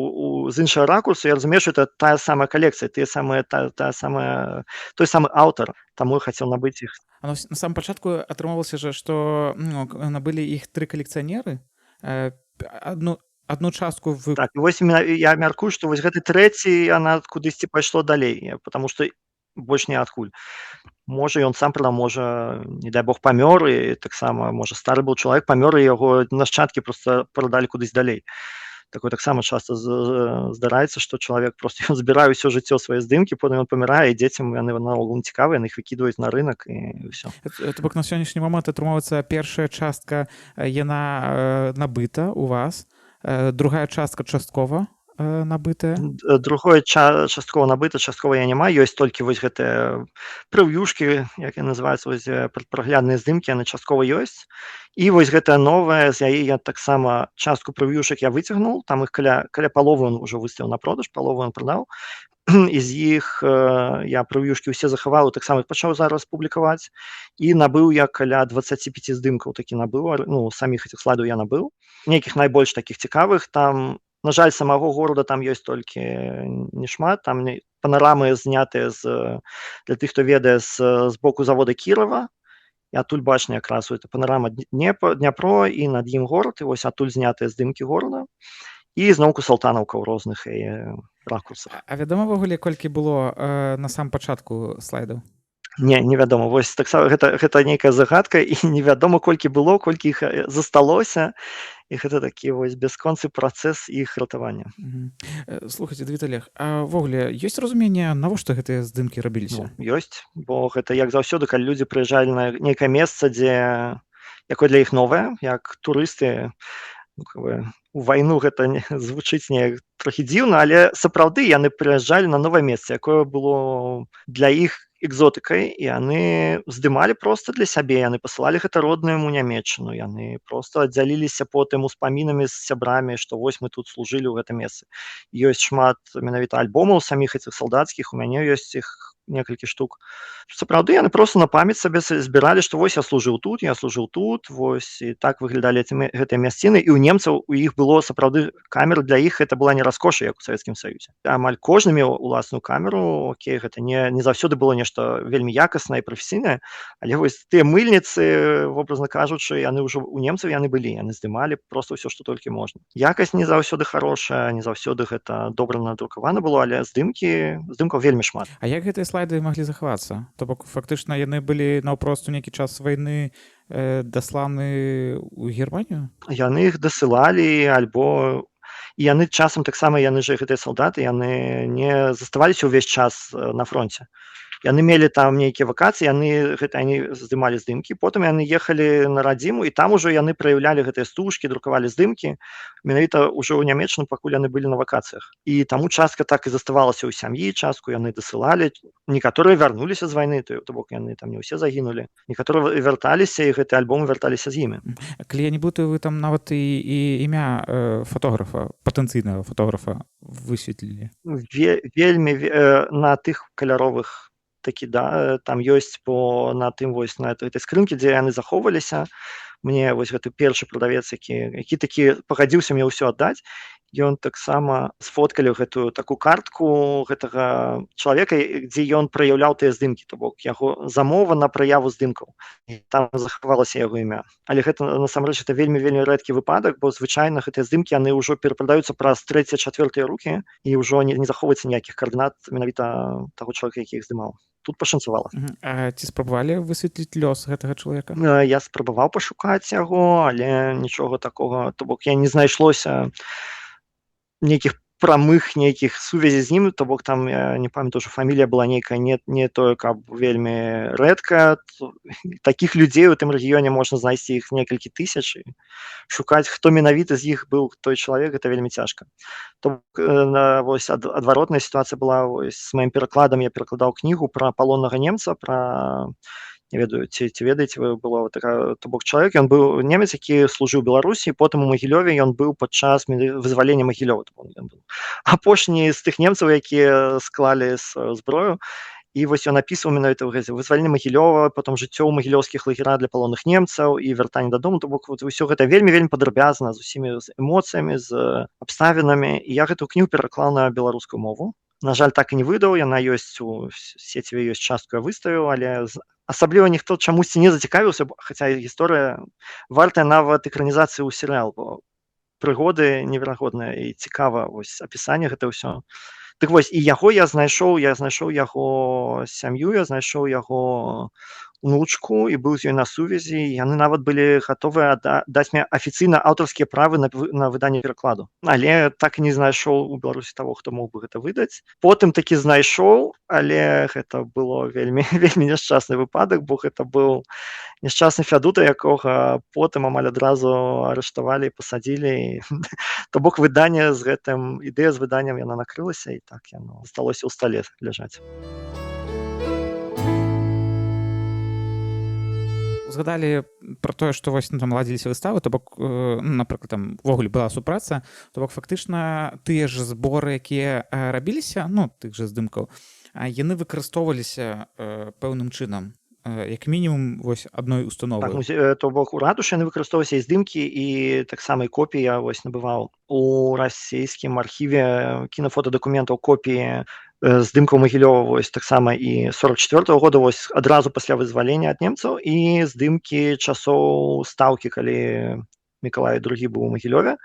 з іншага ракурсу. Я разумею, что это тая самая калекцыя, тыя самыя, та, та самая, той самы аўтар, таму я хацеў набыць іх. А на самом пачатку атрымалася жа, што, ну, набылі іх тры калекцыянеры, одну частку вы Так, і вось я мяркую, што вось гэты трэці, она кудысьці пайшло далей, потому что больш ніадкуль. Можа, ён сам прадаў, можа, не дай бог, памёр, і таксама, можа, стары быў чалавек, памёр, і яго нашчадкі просто прадалі кудысь далей. Такое таксама часта здараецца, што чалавек просто, ён збірае ўсё жыццё свае здымкі, потым ён памірае, і дзецям яны наогул не цікавыя, яны іх выкідваюць на рынок, і ўсё. То бок на сённяшні момант атрымоўваецца, першая частка, яна набыта у вас, другая частка часткова набытая. Другое часткова набыта, часткова я няма, ёсць толькі вось гэтыя прэўюшкі, як яны называюцца, вось праглядныя здымкі, яны часткова ёсць. І вось гэтая новая, з яе я таксама частку прэўюшак я выцягнуў, там іх каля паловы он ўжо выставіў на продаж, палову он прадаў. З іх я прэўюшкі ўсе захаваў, таксама іх пачаў зараз публікаваць. І набыў я каля 25 здымкаў, такі набыў, ну, саміх этих слайдаў я набыў. Нейкіх найбольш такіх цікавых там, на жаль, самого города там ёсць толькі нешмат, там не, панарамы знятыя з, для тых, хто ведае, з боку завода Кірова. І адтуль бачна якраз это панарама Дняпро і над ім горад, і вось адтуль знятыя здымкі горада. І зноўку Салтанаўка ў розных ракурсах. А вядома ўвогуле, колькі было на сам пачатку слайдаў? Не, невядома. Вось таксама гэта нейкая загадка, і невядома, колькі было, колькі іх засталося. І гэта такі вось бясконцы працэс іх ратавання. Слухайце, Давид Олег, а ўвогуле ёсць разуменне, навошта гэтыя здымкі рабіліся? Ну, ёсць, бо гэта як заўсёды, калі людзі прыязджалі на нейкае месца, дзе якое для іх новае, як турысты, ну, как бы, у вайну гэта не, звучыць неяк трохі дзіўна, але сапраўды яны прыязджалі на новае месца, якое было для іх экзотыкай, і яны здымалі проста для сябе, яны пасылалі гэта родным у Нямеччыну, яны проста дзяліліся потым успамінамі з сябрамі, што вось мы тут служылі ў гэтым месцы. Ёсць шмат менавіта альбомаў саміх этих салдацкіх, у мяне ёсць іх некалькі штук. Сапраўды яны просто на памяць сабе збіралі, што вось я служыў тут, я служыў тут, вось і так выглядалі гэтыя мясціны. І ў немцаў, у іх было сапраўды камеры, для іх это была не раскоша, як у Савецкім Саюзе. Амаль кожны меў уласную камеру, окей, гэта не заўсёды было нешта вельмі якаснае і прафесійнае, але вось тыя мыльніцы, вобразна кажучы, яны ўжо у немцаў яны былі, яны здымалі просто ўсё, што толькі можна. Якасць не заўсёды хорошая, не заўсёды гэта добра надрукавана было, але здымкаў вельмі шмат. А як гэтыя слайды маглі захавацца? То бок фактычна яны былі наўпрост у нейкі час вайны дасланы ў Германію? Яны іх дасылалі, альбо і яны часам таксама, яны же, гэтыя салдаты, яны не заставаліся ўвесь час на фронте. Яны мелі там нейкія вакацыі, яны гэта, они здымалі здымкі, потым яны ехалі на радзіму, і там ужо яны праяўлялі гэтыя стужкі, друкавалі здымкі менавіта ўжо ў Нямеччыну, пакуль яны былі на вакацыях. І таму частка так і заставалася ў сям'і, частку яны дасылалі, некаторыя вярнуліся з вайны, то бок яны там не ўсе загінулі, некаторыя вярталіся, і гэты альбом вярталіся з імі. Калі я не блытаю, вы там нават і імя фотографа, патэнцыйнага фотографа высветлілі. Вельмі на тых каляровых такі, да, там ёсць по на тым вось на этой скрынкі, дзе яны захоўваліся. Мне вось гэты першы прадавец, які такі пагадзіўся мне ўсё аддаць, ён таксама сфоткалі гэтую такую картку гэтага чалавека, дзе ён праяўляў тыя здымкі, то бок яго замова на праяву здымкаў. І там захавалася яго імя. Але гэта насамрэч это вельмі вельмі рэдкі выпадак, бо звычайна гэтыя здымкі, яны ўжо перапрадаюцца праз трэція, чацвёртыя рукі, і ўжо не захоўваецца ніякіх каардынат менавіта таго чалавека, які іх здымаў. Тут пашанцавала. А ці спрабавалі высветліць лёс гэтага чалавека? Я спрабаваў пашукаць яго, але нічога такога, то бок я не знайшлося нейкіх прамых нейкіх сувязей з ім, то бок там, я не памятаю, що фамілія была нейкая не тое, каб вельмі рэдкая. Такіх людзей у тым рэгіёне можна знайсці іх некалькі тысяч, і шукаць, хто менавіта з іх быў той чалавек, гэта вельмі цяжка. То бок, вось адваротная сітуацыя была вось з маім перакладам. Я перакладаў кнігу пра палоннага немца, пра, не ведаю, ці ведаеце вы, была такая, то бок чалавек, ён быў немец, які служыў Беларусі, потым у Магілёве ён быў падчас вызвалення Магілёва, то бок ён быў апошні з тых немцаў, якія склалі зброю. І вось ён апісваў менавіта ў гэзе вызваленне Магілёва, потом жыццё ў магілёўскіх лагерах для палонных немцаў і вяртанне дадому, то бок вот усё гэта вельмі, вельмі падрабязна, з усімі з эмоцыямі, з абставінамі. І я гэту кнігу пераклаў на беларускую мову. На жаль, так і не выдаў, яна ёсць у сеціве, ёсць, частку я выставіў, але асабліва ніхто чамусьці не зацікавіўся, хаця гісторыя вартая нават экранізацыі ў серыял, бо прыгоды неверагодныя і цікава вось апісанне гэта ўсё. Дык вось, і яго я знайшоў яго сям'ю, я знайшоў яго унучку і быў з ёй на сувязі. Яны нават былі гатовыя даць мне афіцыйна аўтарскія правы на выданне перакладу. Але так і не знайшоў у Беларусі таго, хто мог бы гэта выдаць. Потым такі знайшоў, але гэта было вельмі, вельмі няшчасны выпадак, бо гэта быў няшчасны Фядута, якога потым амаль адразу арыштавалі і пасадзілі. То бок выданне з гэтым, ідэя з выданнем, яна накрылася, і так яно засталося ў стале ляжаць. Узгадалі пра тое, што вось, ну, там ладзіліся выставы, то бок, ну, напрыклад, там увогуле была супраца, то бок фактычна тыя ж зборы, якія рабіліся, ну, тых жа здымкаў, яны выкарыстоўваліся пэўным чынам, як мінімум вось адной установы. Так, то бок у ратушы яны выкарыстоўваліся і здымкі, і таксама і копіі. Я вось набываў у расійскім архіве кінафотадакументаў копіі здымкаў Магілёва, вось таксама і 44-го года, вось адразу пасля вызвалення ад немцаў, і здымкі часоў стаўкі, калі Мікалай другі быў у Магілёве.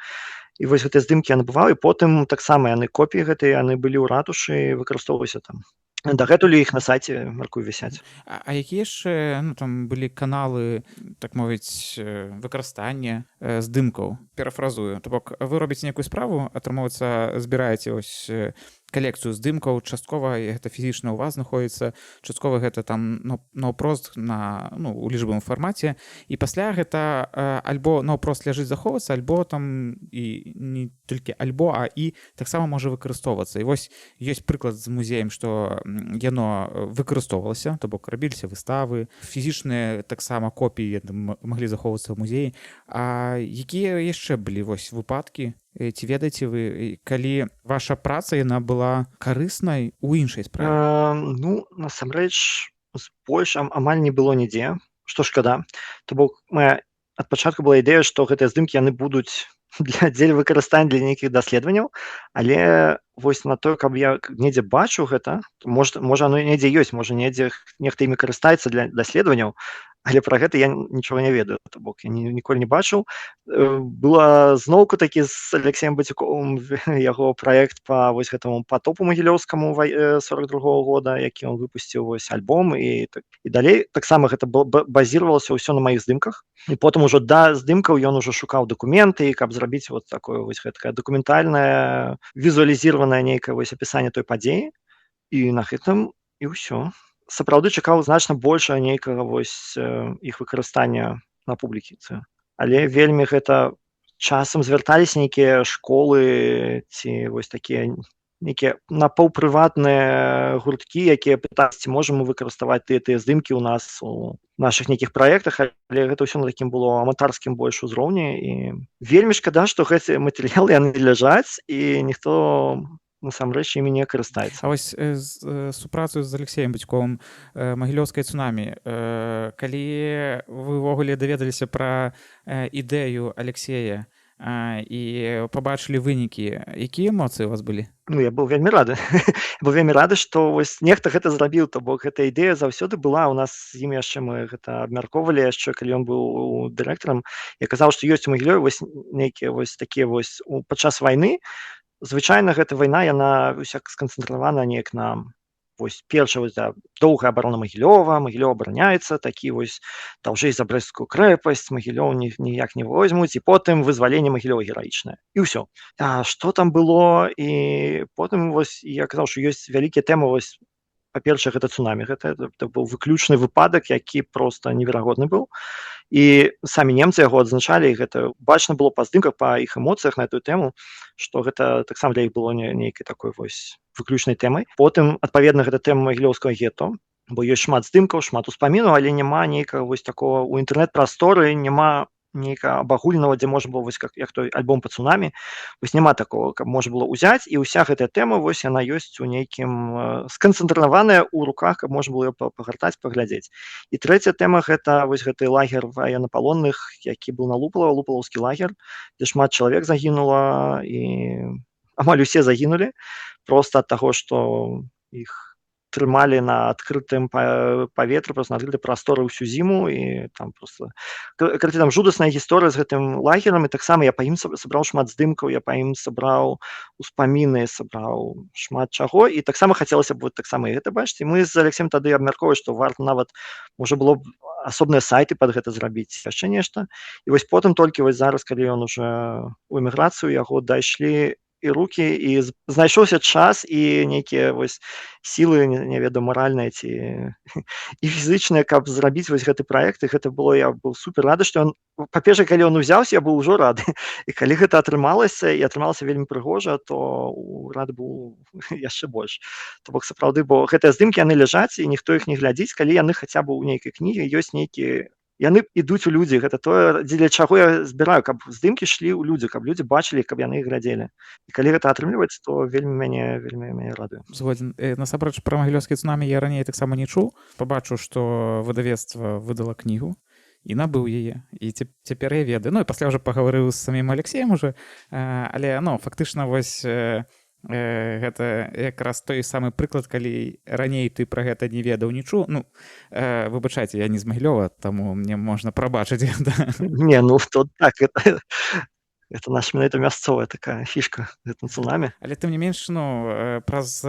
І вось гэтыя здымкі я набываў, і потым таксама яны, копіі гэтыя, яны былі ў ратушы, выкарыстоўваліся там. Дагэтуль іх на сайце, мяркую, вісяць. А якія яшчэ, ну, там былі каналы, так мовіць, выкарыстання здымкаў? Перафразую. То бок вы робіце нейкую справу, атрымоўваецца, збіраеце вось калекцыю здымкаў, часткова гэта фізічна ў вас знаходіцца, часткова гэта там, ну, наўпрост на, ну, у лічбавым фармаце, і пасля гэта альбо наўпрост ляжыць захоўвацца, альбо там і не толькі альбо, а і таксама можа выкарыстоўвацца. І вось ёсць прыклад з музеем, што яно выкарыстоўвалася, то бок рабіліся выставы, фізічныя таксама копіі маглі захоўвацца ў музеі. А якія яшчэ былі вось выпадкі? Ці ведаеце вы, калі ваша праца яна была карыснай у іншай справе? Ну, насамрэч, больш амаль не было нідзе, што шкада. То бок моя ад пачатку была ідэя, што гэтыя здымкі яны будуць дзеля выкарыстання для нейкіх даследаванняў, але вось на то, каб я недзе бачу гэта, можа, оно недзе ёсць, можа, недзе нехта імі карыстаецца для даследаванняў, але пра гэта я нічога не ведаю, то бок я ніколі не бачыў. Была зноўку такі з Алексеем Бацюковым яго праект па вось гэтаму патопу магілёўскаму 42-го года, які он выпусціў вось альбом і так, і далей. Таксама гэта базіравалася ўсё на маіх здымках, і потым ужо да здымкаў ён ужо шукаў дакументы, каб зрабіць вот такое вось гэткае дакументальнае візуалізіраванае нейкае вось апісанне той падзеі, і на гэтым і ўсё. Сапраўды чакаў значна большага нейкага вось іх выкарыстання на публіцы. Але вельмі гэта часам звярталіся нейкія школы ці вось такія нейкія напаўпрыватныя гурткі, якія пытаюць, ці можам мы выкарыставаць тыя здымкі ў нас у нашых нейкіх праектах, але гэта ўсё на такім было аматарскім больш узроўні, і вельмі шкада, што гэтыя матэрыялы яны ляжаць і ніхто насамрэч імі не карыстаецца. А вось з супрацу з Алексеем Бацьковым, магілёўскае цунамі, калі вы ўвогуле даведаліся пра ідэю Алексея і пабачылі вынікі, якія эмоцыі у вас былі? Ну, я быў вельмі рады. Быў вельмі рады, што вось нехта гэта зрабіў, то бок гэта ідэя заўсёды была у нас з ім, яшчэ мы гэта абмяркоўвалі, яшчэ калі ён быў дырэктарам. Я казаў, што ёсць у Магілёве вось нейкія вось такія вось падчас вайны. Звычайна гэта вайна, яна ўсяк сканцэнтравана неяк на Вось перша вось, да, доўгая абарона Магілёва, Магілёў абараняецца, такі вось даўжэй за Брэсцкую крэпасць, Магілёў ніяк не возьмуць, і потым вызваленне Магілёва гераічнае. І ўсё. А што там было? І потым вось я казаў, што ёсць вялікія тэмы, вось, па-першае, гэта цунамі, гэта быў выключны выпадак, які проста неверагодны быў. І самі немцы яго адзначалі, і гэта бачна было па здымках, па іх эмоцыях на эту тэму, што гэта таксама для іх было нейкай такой вось выключнай тэмай. Потым, адпаведна, гэта тэма магілёўскага гетто, бо ёсць шмат здымкаў, шмат успамінаў, але няма нейкага вось такого ў інтэрнэт-прасторы, няма нейкага абагульнага, дзе можна было вось як той альбом па цунамі, вось няма такого, каб можна было ўзяць, і ўся гэтая тэма вось яна ёсць у нейкім сканцэнтраваная ў руках, каб можна было пагартаць, паглядзець. І трэцяя тэма гэта вось гэты лагер ваеннапалонных, які быў на Лупалава, лупалаўскі лагер, дзе шмат чалавек загінула, і амаль усе загінулі проста ад таго, што іх трымалі на адкрытым паветры, просто на адкрытай прасторы ўсю зіму, і там просто карацей, там жудасная гісторыя з гэтым лагерам, і таксама я па ім сабраў шмат здымкаў, я па ім сабраў успаміны, сабраў шмат чаго, і таксама хацелася б вот таксама і гэта бачыць. І мы з Алексеем тады абмяркоўвалі, што варта нават, можа, было б асобныя сайты пад гэта зрабіць, яшчэ нешта. І вось потым толькі вось зараз, калі ён уже у эміграцыю, яго дайшлі і рукі, і знайшоўся час і нейкія вось сілы, не ведаю, маральныя ці і фізычныя, каб зрабіць вось гэты праект. І гэта было, я быў супер рады, што ён, па-першае, калі ён узяўся, я быў ужо рады, і калі гэта атрымалася, і атрымалася вельмі прыгожа, то рады быў яшчэ больш. То бок сапраўды, бо гэтыя здымкі, яны ляжаць, і ніхто іх не глядзіць, калі яны хаця б у нейкай кніге ёсць, нейкі яны ідуць у людзі. Гэта тое, дзеля чаго я збіраю, каб здымкі шлі ў людзі, каб людзі бачылі, каб яны іх глядзелі. І калі гэта атрымліваецца, то вельмі мяне радуе. Згодзен. Насамрэч пра магілёўскі цунамі я раней таксама не чуў. Пабачыў, што выдавецтва выдала кнігу, і набыў яе, і цяпер я ведаю. Ну і пасля ўжо пагаварыў з самім Алексеем уже, але, ну, фактычна вось гэта якраз той самы прыклад, калі раней ты пра гэта не ведаў, не чуў. Ну, выбачайце, я не з Магілёва, таму мне можна прабачыць гэта. Не, ну то так, это наша менавіта мясцовая такая фішка, гэта цунамі. Але тым не менш, ну, праз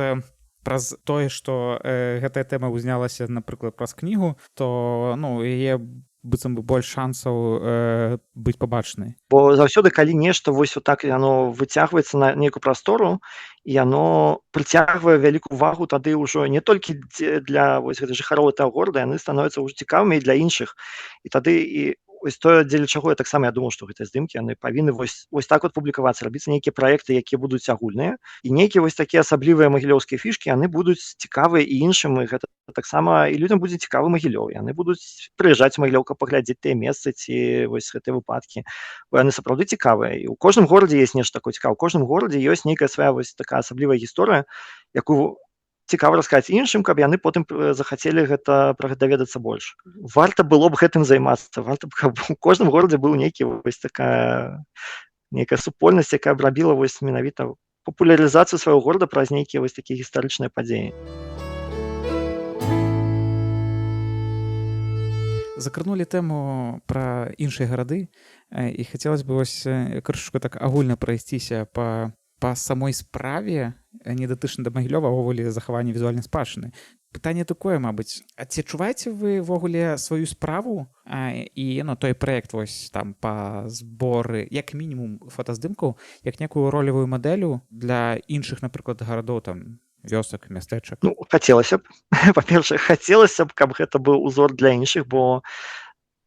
тое, што гэтая тэма ўзнялася, напрыклад, праз кнігу, то, ну, яе быццам бы больш шансаў быць пабачанай. Бо заўсёды, калі нешта вось отак яно выцягваецца на нейкую прастору, і яно прыцягвае вялікую увагу, тады ўжо не толькі для вось гэтых жыхароў этого горада, яны становяцца ўжо цікавымі і для іншых. І тады і ось тое, дзеля чаго я таксама я думаў, што гэтыя здымкі, яны павінны вось так вот публікавацца, рабіцца нейкія праекты, якія будуць агульныя, і нейкія вось такія асаблівыя магілёўскія фішкі, яны будуць цікавыя і іншым, і гэта таксама і людзям будзе цікавы Магілёў, яны будуць прыязджаць у Магілёў, каб паглядзець тыя месцы ці вось гэтыя выпадкі, бо яны сапраўды цікавыя. І ў кожным горадзе есть нешта такое цікавае, у кожным горадзе ёсць нейкая свая вось такая асаблівая гісторыя, якую цікава расказаць іншым, каб яны потым захацелі пра гэта даведацца больш. Варта было б гэтым займацца, варта б, каб у кожным горадзе быў нейкі вось такая нейкая супольнасць, якая б рабіла вось менавіта папулярызацыю свайго горада праз нейкія вось такія гістарычныя падзеі. Закранулі тэму пра іншыя гарады, і хацелось бы вось крышачку так агульна прайсціся па самой справе, не датычна да Магілёва, а ўвогуле захавання візуальнай спадчыны. Пытанне такое, мабыць, а ці адчуваеце вы ўвогуле сваю справу, і, ну, той праект вось там па зборы, як мінімум, фотаздымкаў, як некую ролевую мадэлю для іншых, напрыклад, гарадоў, там, вёсак, мястэчак? Ну, хацелася б. Па-першае, хацелася б, каб гэта быў узор для іншых, бо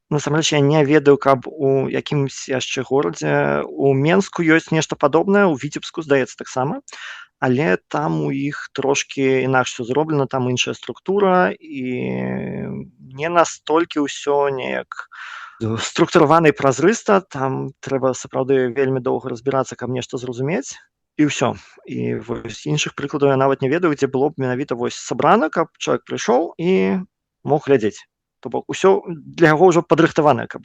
насамрэч я не ведаю, каб у якімсь яшчэ горадзе, у Менску ёсць нешта падобнае, у Віцебску, здаецца, таксама, але там у іх трошкі інакш всё зроблена, там іншая структура і не настолькі ўсё неяк структуравана і празрыста, там трэба сапраўды вельмі доўга разбірацца, каб нешта зразумець. І ўсё. І вось іншых прыкладаў я нават не ведаю, дзе было б менавіта вось сабрана, каб чалавек прыйшоў і мог глядзець. То бок усё для яго ўжо падрыхтаванае, каб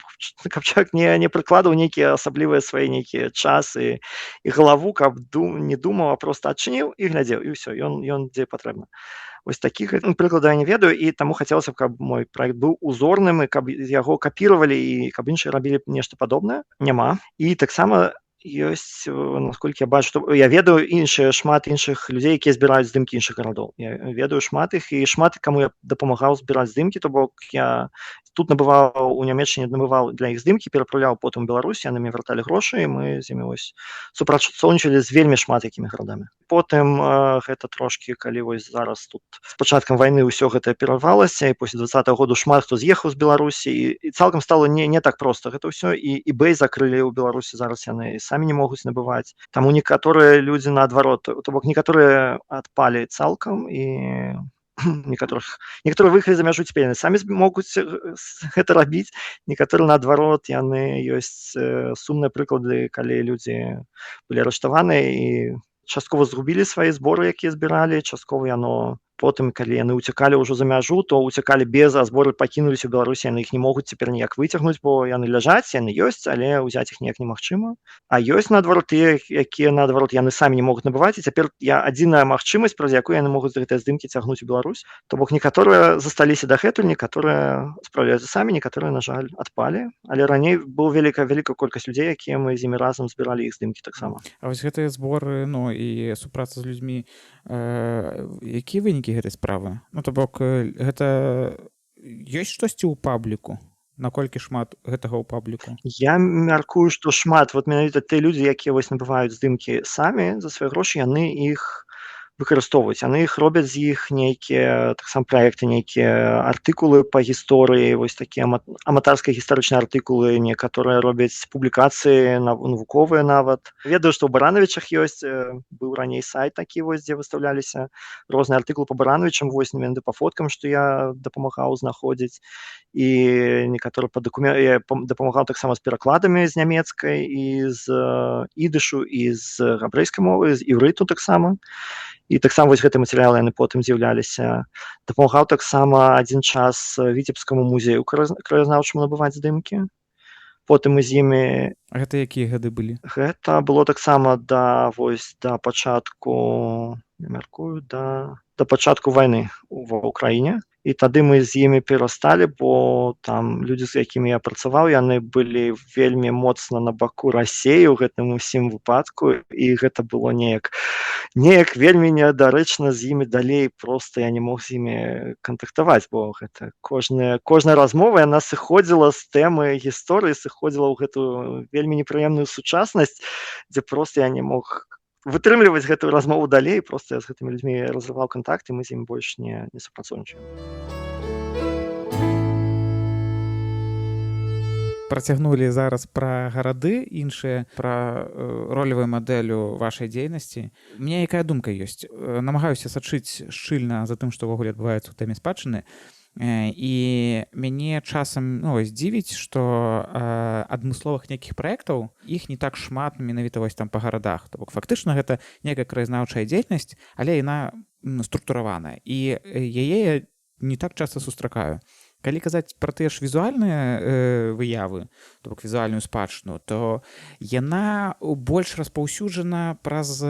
чалавек не прыкладаў нейкія асаблівыя свае нейкія часы і галаву, каб не думаў, а проста адчыніў і глядзеў, і ўсё, ён дзе патрэбна. Вось такіх прыкладаў я не ведаю, і таму хацелася б, каб мой праект быў узорным, і каб яго капіравалі, і каб іншыя рабілі нешта падобнае. Няма. І таксама Ёсць, насколькі я бачу, што я ведаю іншыя, шмат іншых людзей, якія збіраюць здымкі іншых гарадоў. Я ведаю шмат іх, і шмат каму я дапамагаў збіраць здымкі, то бок я тут набываў, у Нямеччыне набываў для іх здымкі, перапраўляў потым у Беларусь, яны мне вярталі грошы, і мы з імі вось супрацоўнічалі з вельмі шмат якімі гарадамі. Потым гэта трошкі, калі вось зараз тут з пачаткам вайны ўсё гэта перарвалася, і пасля 20-го году шмат хто з'ехаў з Беларусі, і цалкам стала не так проста гэта ўсё, і eBay закрылі ў Беларусі, зараз яны самі не могуць набываць. Таму некаторыя людзі наадварот, то бок некаторыя адпалі цалкам, і некаторыя выехалі за мяжу, цяпер яны самі могуць гэта рабіць, некаторыя наадварот, яны ёсць сумныя прыклады, калі людзі былі арыштаваны і часткова згубілі свае зборы, якія збіралі, часткова яно потым, калі яны ўцякалі ўжо за мяжу, то ўцякалі без, а зборы пакінуліся ў Беларусі, яны іх не могуць цяпер ніяк выцягнуць, бо яны ляжаць, яны ёсць, але ўзяць іх ніяк немагчыма. А ёсць наадварот тыя, якія наадварот яны самі не могуць набываць, і цяпер я адзіная магчымасць, праз якую яны могуць гэтыя здымкі цягнуць у Беларусь. То бок некаторыя засталіся дагэтуль, некаторыя спраўляюцца самі, некаторыя, на жаль, адпалі. Але раней была вялікая, вялікая колькасць людзей, якія мы з імі разам збіралі іх здымкі таксама. А вось гэтыя зборы, ну і супраца з людзьмі, якія вынікі гэтай справы? Ну, то бок, гэта ёсць штосьці ў пабліку? Наколькі шмат гэтага ў пабліку? Я мяркую, што шмат. Вот менавіта тыя людзі, якія вось набываюць здымкі самі за свае грошы, яны іх выкарыстоўваюць. Яны іх робяць з іх нейкія таксама праекты, нейкія артыкулы па гісторыі, вось такія аматарскія гістарычныя артыкулы, некаторыя робяць публікацыі навуковыя нават. Ведаю, што ў Баранавічах ёсць, быў раней сайт такі вось, дзе выстаўляліся розныя артыкулы па Баранавічам, вось менавіта па фоткам, што я дапамагаў знаходзіць. І некаторыя па я дапамагаў таксама з перакладамі з нямецкай, і з ідышу, і з габрэйскай мовы, з іўрыту таксама. І таксама вось гэтыя матэрыялы яны потым з'яўляліся. Дапамагаў таксама адзін час Віцебскаму музею краязнаўчаму набываць здымкі. Потым мы з імі... А гэта якія гады былі? Гэта было таксама да, вось, да пачатку, я мяркую, да пачатку вайны ва Украіне. І тады мы з імі перасталі, бо там людзі, з якімі я працаваў, яны былі вельмі моцна на баку Расеі ў гэтым усім выпадку, і гэта было неяк вельмі недарэчна з імі далей, проста я не мог з імі кантактаваць, бо гэта кожная размова, яна сыходзіла з тэмы гісторыі, сыходзіла ў гэтую вельмі непрыемную сучаснасць, дзе проста я не мог вытрымліваць гэтую размову далей, проста я з гэтымі людзьмі разрываў кантакт, і мы з імі больш не супрацоўнічаем. Працягнулі зараз пра гарады іншыя, пра ролевую мадэлю вашай дзейнасці. У мяне якая думка ёсць? Намагаюся сачыць шчыльна за тым, што ўвогуле адбываецца ў тэме спадчыны. І мяне часам, ну, вось дзівіць, што адмысловых нейкіх праектаў іх не так шмат менавіта вось там па гарадах. То бок фактычна гэта некая краязнаўчая дзейнасць, але яна структураваная. І яе я не так часта сустракаю. Калі казаць пра тыя ж візуальныя выявы, то бок візуальную спадчыну, то яна больш распаўсюджана праз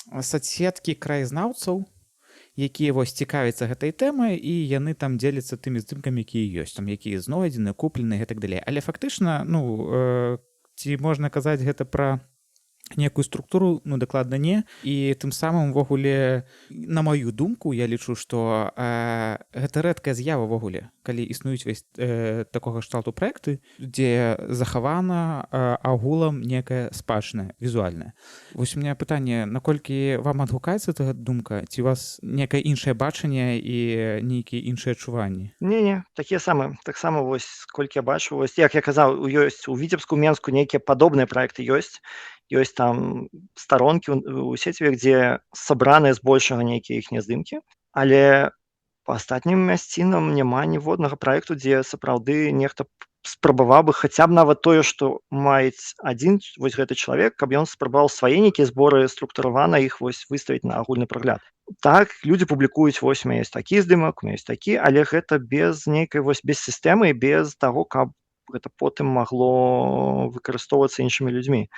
сацсеткі краязнаўцаў, якія вось цікавяцца гэтай тэмай, і яны там дзеляцца тымі здымкамі, якія ёсць, там якія знойдзены, куплены і гэтак далей. Але фактычна, ну, ці можна казаць гэта пра некую структуру, ну, дакладна не. І тым самым увогуле, на маю думку, я лічу, што гэта рэдкая з'ява ўвогуле, калі існуюць вось такога кшталту праекты, дзе захавана агулам некая спадчына візуальная. Вось у меня пытанне, наколькі вам адгукаецца эта думка, ці у вас некае іншае бачанне і нейкія іншыя адчуванні? Не-не, такія самыя. Таксама вось, колькі я бачу, вось, як я казаў, ёсць у Віцебску, Менску нейкія падобныя праекты ёсць. Ёсць там старонкі ў сеціве, дзе сабраныя збольшага нейкія іхнія здымкі, але па астатнім мясцінам няма ніводнага праекту, дзе сапраўды нехта спрабаваў бы хаця б нават тое, што маюць адзін вось гэты чалавек, каб ён спрабаваў свае нейкія зборы структуравана іх вось выставіць на агульны прагляд. Так, людзі публікуюць, вось у мяне ёсць такі здымак, у мяне ёсць такі, але гэта без нейкай вось, без сістэмы, без таго, каб гэта потым магло выкарыстоўвацца іншымі людзьмі.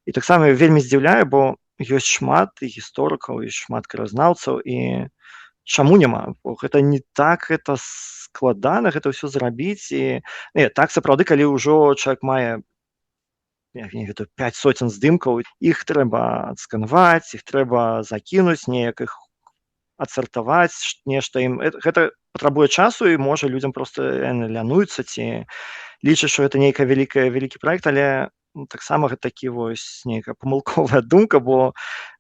І таксама вельмі здзіўляе, бо ёсць шмат і гісторыкаў, і шмат краязнаўцаў, і чаму няма? Бо гэта не так гэта складана, гэта ўсё зрабіць. І не, так сапраўды, калі ўжо чалавек мае я не ведаю, 5 соцень здымкаў, іх трэба адсканаваць, іх трэба закінуць неяк, іх адсартаваць, нешта ім гэта патрабуе часу, і можа, людзям просто яны лянуюцца ці лічаць, што гэта нейкая вялікая вялікі праект, але, ну, таксама гэта такі вось нейкая памылковая думка, бо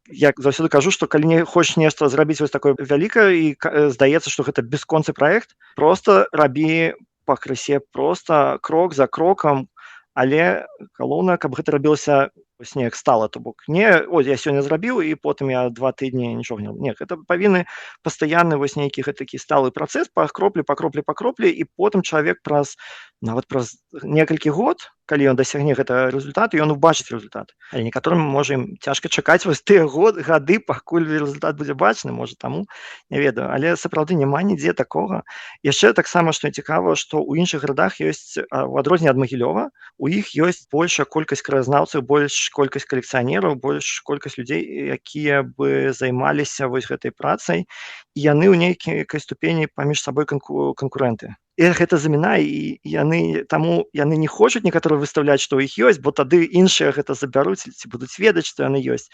як заўсёды кажу, што калі не хочаш нешта зрабіць вось такое вялікае і здаецца, што гэта бясконцы праект, просто рабі пакрысе, просто крок за крокам, але галоўнае, каб гэта рабілася вось неяк стала, то бок не ой, я сёння зрабіў і потым я 2 тыдні нічога не, не, гэта павінны пастаянны вось нейкі такі сталы працэс, па кроплі, па кроплі, па кроплі, і потым чалавек праз нават праз некалькі год, калі ён дасягне гэта результат, ён убачыць результат. Але некаторым, можа, ім цяжка чакаць вось тыя гады, пакуль результат будзе бачны, можа, таму, не ведаю, але сапраўды няма нідзе такога. Яшчэ таксама, што цікава, што ў іншых гарадах ёсць, у адрозненне ад Магілёва, у іх ёсць большая колькасць краязнаўцаў, больш колькасць калекцыянераў, больш колькасць людзей, якія бы займаліся вось гэтай працай, і яны ў нейкай ступені паміж сабой канкурэнты. І гэта замінае, і яны таму яны не хочуць некаторыя выстаўляць, што ў іх ёсць, бо тады іншыя гэта забяруць ці будуць ведаць, што яны ёсць.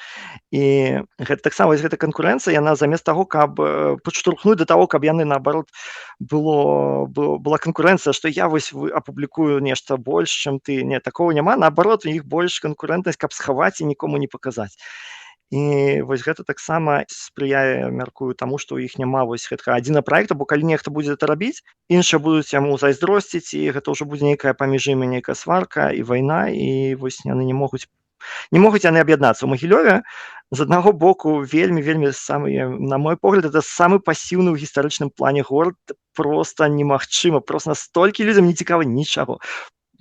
І гэта таксама вось гэта канкурэнцыя, яна замест таго, каб падштурхнуць да таго, каб яны наабарот была канкурэнцыя, што я вось апублікую нешта больш, чым ты, не, такого няма, наабарот, у іх больш канкурэнтнасць, каб схаваць і нікому не паказаць. І вось гэта таксама спрыяе, мяркую, таму, што ў іх няма вось гэтага адзіна праекта, бо калі нехта будзе это рабіць, іншыя будуць яму зайздросціць, і гэта ўжо будзе нейкая паміж імі нейкая сварка і вайна, і вось яны не могуць яны аб'яднацца. У Магілёве з аднаго боку вельмі вельмі самы, на мой погляд, это самы пасіўны ў гістарычным плане горад, просто немагчыма, просто настолькі людзям не цікава нічаго,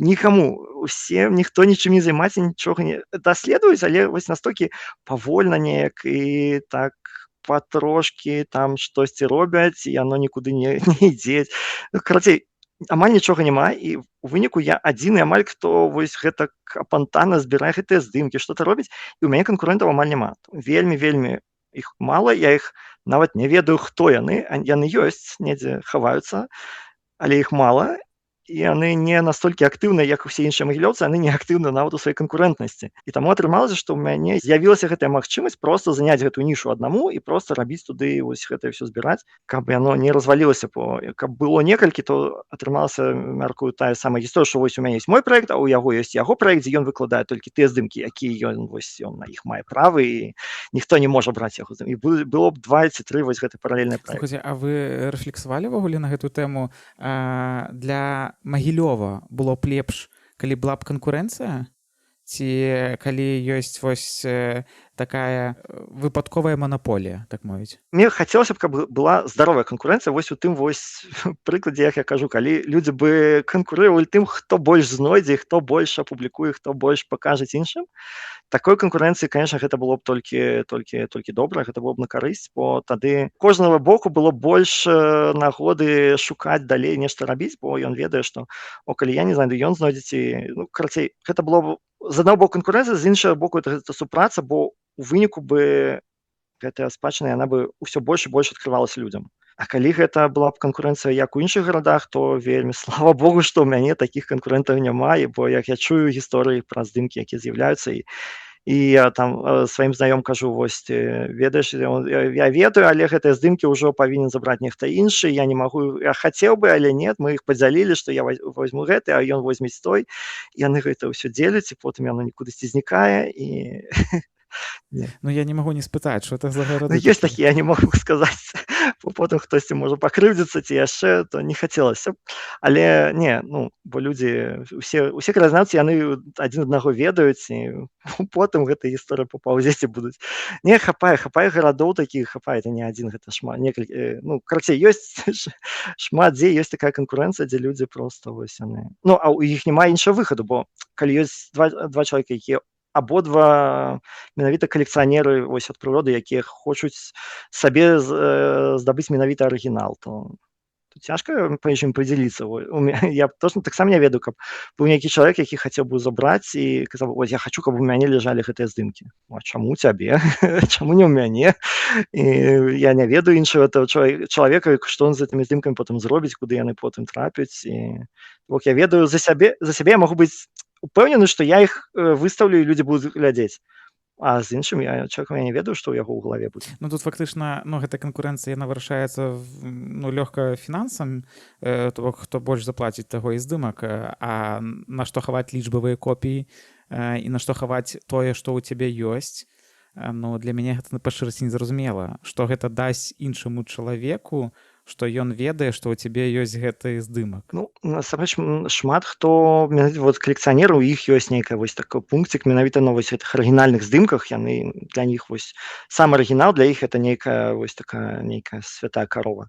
нікаму, усе, ніхто нічым не займаецца, нічога не даследуюць, але вось настолькі павольна неяк і так патрошкі там штосьці робяць, і яно нікуды не ідзе. Ну, карацей, амаль нічога няма, і у выніку я адзіны амаль, хто вось гэта апантана збірае гэтыя здымкі, что-то робіць, і у мяне канкурэнтаў амаль няма, вельмі вельмі іх мала, я іх нават не ведаю, хто яны, яны ёсць, недзе хаваюцца, але іх мала, і яны не настолькі актыўныя, як усе іншыя магілёўцы, яны не актыўны нават у сваёй канкурэнтнасці. І таму атрымалася, што ў мяне з'явілася гэтая магчымасць просто заняць гэту нішу аднаму і просто рабіць туды вось гэта ўсё збіраць, каб яно не развалілася, бо каб было некалькі, то атрымалася, мяркую, тая самая гісторыя, што вось у мяне есть мой проект, а ў яго ёсць яго проект, дзе ён выкладае толькі тыя здымкі, якія ён вось ён на іх мае правы, і ніхто не можа браць яго, і было б два ці тры вось гэты паралельны проект. Слухайце, а вы рэфлексавалі ўвогуле на гэту тэму, для Магілёва было б лепш, калі была б канкурэнцыя, ці калі ёсць вось такая выпадковая манаполія, так мовіць? Мне хацелася б, каб была здаровая канкурэнцыя, вось у тым вось прыкладзе, як я кажу, калі людзі бы канкурыравалі тым, хто больш знойдзе, хто больш апублікуе, хто больш пакажаць іншым. Такой канкурэнцыі, конечно, гэта было б толькі добра, гэта было б на карысць, бо тады кожнага боку было больш нагоды шукаць далей, нешта рабіць, бо ён ведае, што о, калі я не знайду, ён знойдзеце. Ну, карацей, гэта было б з аднаго боку канкурэнцыя, з іншага боку это супраца, бо у выніку бы гэтая спадчына, яна бы ўсё больш і больш адкрывалася людзям. А калі гэта была б канкурэнцыя, як у іншых гарадах, то вельмі слава богу, што ў мяне такіх канкурэнтаў няма, і бо як я чую гісторыі пра здымкі, якія з'яўляюцца, і я там сваім знаём кажу: «Вось ты ведаеш?» Я ведаю, але гэтыя здымкі ўжо павінен забраць нехта іншы, я не магу, я хацеў бы, але нет, мы іх падзялілі, што я возьму гэты, а ён возьмець той. Яны гэта ўсё дзеляць, і потым яно нікудысьці знікае, і Ну, я не магу не спытаць, что это за гарады. Ну, ёсць такі, я не могу сказаць, бо потым хтосьці можа пакрыўдзіцца ці яшчэ, то не хацелася б. Але не, ну, бо людзі усе краязнаўцы, яны адзін аднаго ведаюць, і потым гэта гісторыя папаўзеце будуць. Не, хапае гарадоў такіх, хапае, это не адзін, гэта шмат, некалькі, ну, карацей, ёсць шмат дзе ёсць такая канкурэнцыя, дзе людзі просто вось яны, ну, а ў іх няма іншага выхаду, бо калі ёсць два чалавека, якія абодва менавіта калекцыянеры вось ад прыроды, якія хочуць сабе здабыць менавіта арыгінал, то тут цяжка паміж ім падзяліцца. Я точно таксама не ведаю, каб быў нейкі чалавек, які хацеў бы забраць і казаў: «Ось я хачу, каб у мяне ляжалі гэтыя здымкі». А чаму цябе, чаму не ў мяне? І я не ведаю іншага этого чалавека, што он з гэтымі здымкамі потым зробіць, куды яны потым трапяць. І бок я ведаю за сябе, я магу быць упэўнены, што я іх выстаўлю і людзі будуць глядзець. А з іншым я чалавекам я не ведаю, што ў яго ў галаве будзе. Ну, тут фактычна, ну, гэта канкурэнцыя, яна вырашаецца ну, лёгка фінансам, то бок хто больш заплаціць, таго і здымак, а на што хаваць лічбавыя копіі і на што хаваць тое, што ў цябе ёсць, ну, для мяне гэта па шчырасці незразумела, што гэта дасць іншаму чалавеку, што ён ведае, што ў цябе ёсць гэты здымак. Ну, насамрэч, шмат хто менавіта вот калекцыянеры, у іх ёсць нейкая вось такой пункцік менавіта на вось гэтых арыгінальных здымках. Яны для них вось сам арыгінал для іх это нейкая вось такая нейкая святая карова,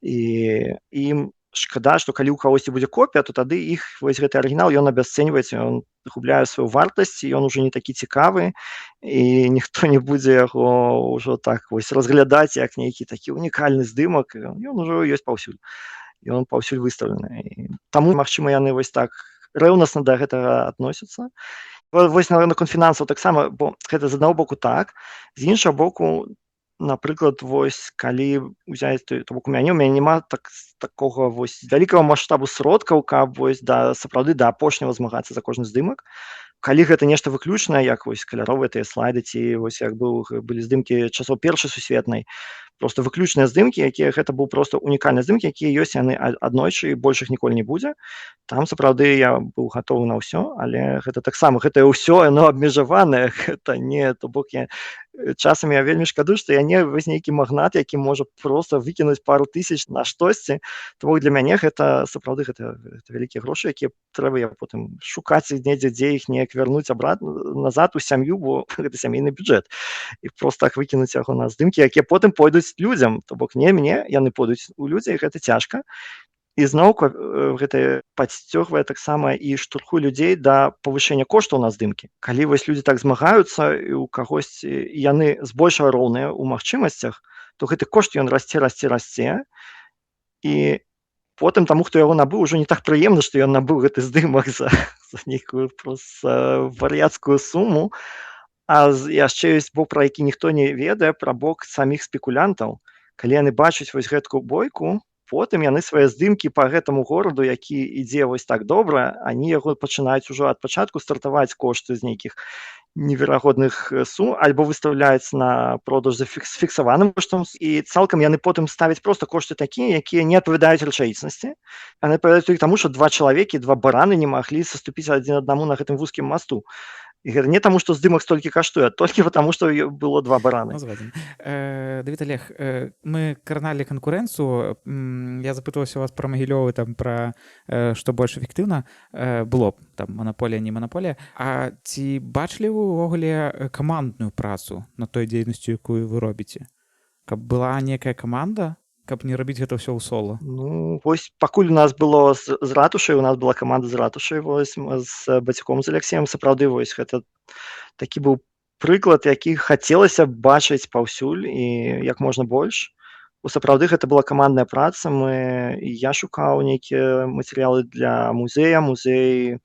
і ім шкада, што калі ў кагосьці будзе копія, то тады іх вось гэты арыгінал, ён абясцэньваецца, ён губляе сваю вартасць, і ён уже не такі цікавы, і ніхто не будзе яго ўжо так вось разглядаць як нейкі такі унікальны здымак. Ён ужо ёсць паўсюль, ён паўсюль выстаўлены. І таму, магчыма, яны вось так рэўнасна да гэтага адносяцца. Вось наконт фінансаў таксама, бо гэта з аднаго боку так, з іншага боку, напрыклад, вось калі узяць, то бок у мяне няма такога вось вялікага маштабу сродкаў, каб вось да сапраўды да апошняга змагацца за кожны здымак. Калі гэта нешта выключнае, як вось каляровыя тыя слайды ці вось як былі здымкі часоў Першай сусветнай, просто выключныя здымкі, якія гэта быў просто унікальныя здымкі, якія ёсць яны аднойчы і больш іх ніколі не будзе, там сапраўды я быў гатовы на ўсё. Але гэта таксама, гэтае ўсё, яно абмежаванае, гэта не, то бок я часам я вельмі шкаду, што я не вось нейкі магнат, які можа просто выкінуць пару тысяч на штосьці. То бок для мяне гэта сапраўды гэта вялікія грошы, якія трэба я потым шукаць недзе, дзе іх неяк вярнуць обратно назад у сям'ю, бо гэта сямейны бюджэт, і просто так выкінуць яго на здымкі, якія потым пойдуць людзям, то бок не мне, яны пойдуць у людзі, гэта цяжка. І зноўку гэта падсцёгвае таксама і штурхуе людзей да павышэння коштаў на здымкі. Калі вось людзі так змагаюцца і ў кагосьці яны збольшага роўныя ў магчымасцях, то гэты кошт, ён расце, расце, расце, і потым таму, хто яго набыў, ужо не так прыемна, што ён набыў гэты здымак за нейкую просто вар'яцкую суму. А яшчэ ёсць бок, пра які ніхто не ведае, пра бок саміх спекулянтаў. Калі яны бачаць вось гэткую бойку, потым яны свае здымкі по гэтаму гораду, які ідзе вось так добра, они яго пачынаюць ужо ад пачатку стартаваць кошты з нейкіх неверагодных сум альбо выстаўляюць на продаж за фіксаваным коштам, і цалкам яны потым ставяць просто кошты такія, якія не адпавядаюць рэчаіснасці. Яны адпавядаюць толькі таму, што два чалавекі, два бараны не маглі саступіць адзін аднаму на гэтым вузкім масту. І гэта не таму, што здымак столькі каштуе, толькі потому, што было два бараны. Ну, згодзен. Давід Олег, мы краналі канкурэнцыю. Я запытваўся вас пра Магілёвы, там пра што больш эфектыўна было б, там манаполія, не манаполія. А ці бачылі вы ўвогуле камандную працу над той дзейнасцю, якую вы робіце? Каб была некая каманда, каб не рабіць гэта ўсё ў соло? Ну, вось пакуль у нас было з ратушай, у нас была каманда з ратушай, вось з Бацюком, з Алексеем, сапраўды вось гэта такі быў прыклад, які хацелася б бачыць паўсюль і як можна больш. Бо сапраўды гэта была камандная праца. Я шукаў нейкія матэрыялы для музея, музей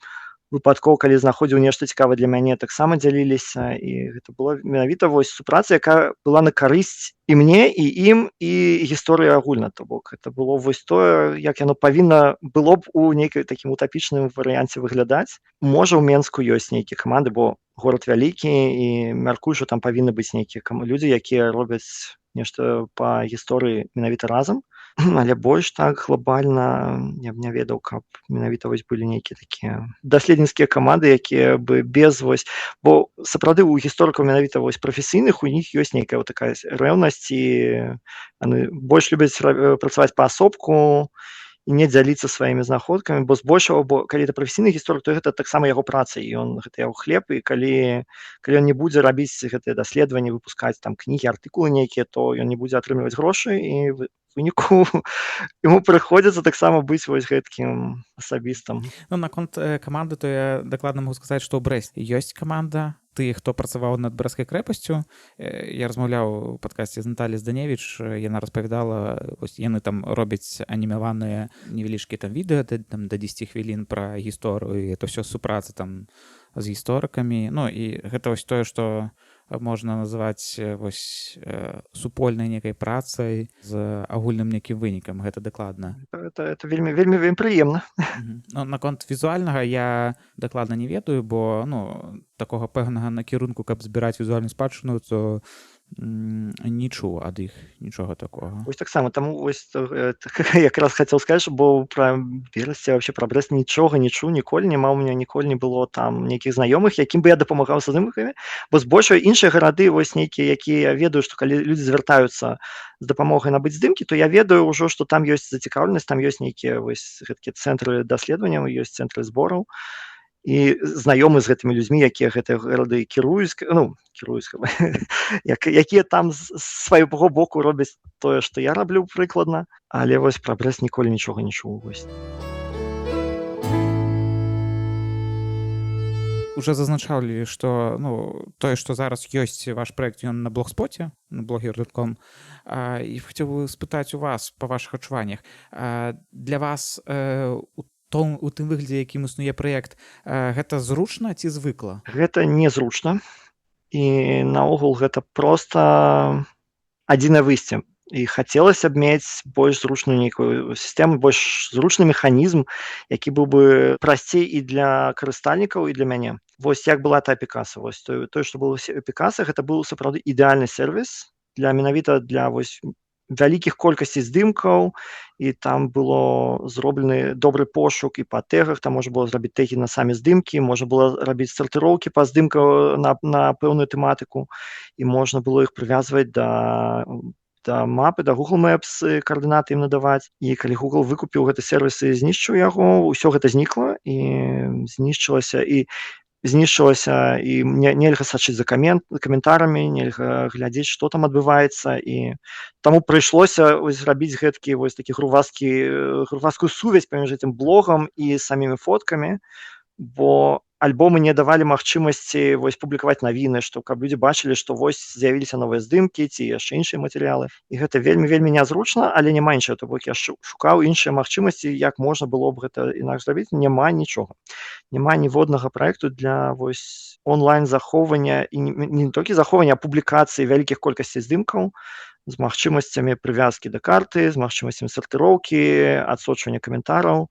выпадкова, калі знаходзіў нешта цікавае для мяне, таксама дзяліліся, і гэта было менавіта вось супраца, якая была на карысць і мне, і ім, і гісторыі агульна. То бок это было вось тое, як яно павінна было б у нейкай такім утапічным варыянце выглядаць. Можа, у Менску ёсць нейкія каманды, бо горад вялікі, і мяркую, што там павінны быць нейкія людзі, якія робяць нешта па гісторыі менавіта разам. Але больш так глобальна я б не ведаў, каб менавіта вось былі нейкія такія даследніцкія каманды, якія бы без вось, бо сапраўды у гісторыкаў, менавіта вось прафесійных, у них ёсць нейкая вот такая рэўнасць, і яны больш любяць працаваць паасобку і не дзяліцца сваімі знаходкамі, бо збольшага, бо калі это прафесійны гісторык, то гэта таксама яго праца, і ён, гэта яго хлеб, і калі ён не будзе рабіць гэтыя даследаванні, выпускаць там кнігі, артыкулы нейкія, то ён не будзе атрымліваць грошы, і выніку ему прыходзіцца таксама быць вось гэткім асабістам. Ну, наконт каманды, то я дакладна могу сказаць, што ў Брэсце ёсць каманда тых, хто працаваў над Брэсцкай крэпасцю. Я размаўляў у падкасці з Наталі Зданевіч, яна распавядала, ось яны там робяць анімаваныя невялічкія там відэа там да 10 хвілін пра гісторыю, і это ўсё супраца там з гісторыкамі. Ну і гэта вось тое, што можна назваць вось супольнай некай працай з агульным нейкім вынікам, гэта дакладна. Это вельмі, вельмі, вельмі прыемна. Ну, наконт візуальнага я дакладна не ведаю, бо, ну, такога пэўнага накірунку, каб збіраць візуальную спадчыну, то не чуў ад іх нічога такога. Вось таксама, таму вось, якраз хацеў сказаць, бо пра Берасці, вообще пра Брэст нічога не чуў ніколі, няма у меня ніколі не было там нейкіх знаёмых, якім бы я дапамагаў са здымкамі, бо збольшага іншыя гарады вось нейкія, якія я ведаю, што калі людзі звяртаюцца з дапамогай набыць здымкі, то я ведаю ўжо, што там ёсць зацікаўленасць, там ёсць нейкія вось гэткія цэнтры даследаванняў, ёсць цэнтры збораў, і знаёмы з гэтымі людзьмі, якія гэтыя гарады кіруюць, ну, кіруюць, якія там з свайго боку робяць тое, што я раблю прыкладна, але вось пра Брэст ніколі нічога не чуў. Вось. Уже зазначалі, што, ну, тое, што зараз ёсць ваш праект, ён на блогспоце, на blogger.com. І хацеў бы спытаць у вас па вашых адчуваннях. Для вас у тым выглядзе, якім існуе праект, гэта зручна ці звыкла? Гэта незручна. І наогул гэта проста адзінае выйсце. І хацелася б мець больш зручную нейкую сістэму, больш зручны механізм, які быў бы прасцей і для карыстальнікаў, і для мяне. Вось як была та Пікаса. Вось тое, што было ў Пікаса, гэта быў сапраўды ідэальны сервіс менавіта для вось вялікіх колькасцей здымкаў, і там было зроблены добры пошук і па тэгах, там можна было зрабіць тэгі на самі здымкі, можна было рабіць сартыроўкі па здымках на пэўную тэматыку, і можна было іх прывязваць да мапы, да Google Maps, каардынаты ім надаваць. І калі Google выкупіў гэты сервіс і знішчыў яго, ўсё гэта знікла і знішчылася, і знішчылася, і нельга сачыць за каментарамі, нельга глядзець, што там адбываецца, і таму прыйшлося вось зрабіць гэткі вось такі грувацкую сувязь паміж гэтым блогам і самімі фоткамі, бо альбомы не давалі магчымасці вось публікаваць навіны, што каб людзі бачылі, што вось з'явіліся новыя здымкі ці яшчэ іншыя матэрыялы. І гэта вельмі, вельмі нязручна, але няма іншага, то бок я шукаў іншыя магчымасці, як можна было б гэта інакш зрабіць, няма нічога. Няма ніводнага праекту для вось онлайн захоўвання, і не толькі захоўвання, а публікацыі вялікіх колькасцей здымкаў з магчымасцямі прывязкі да карты, з магчымасцямі сартыроўкі, адсочвання каментараў.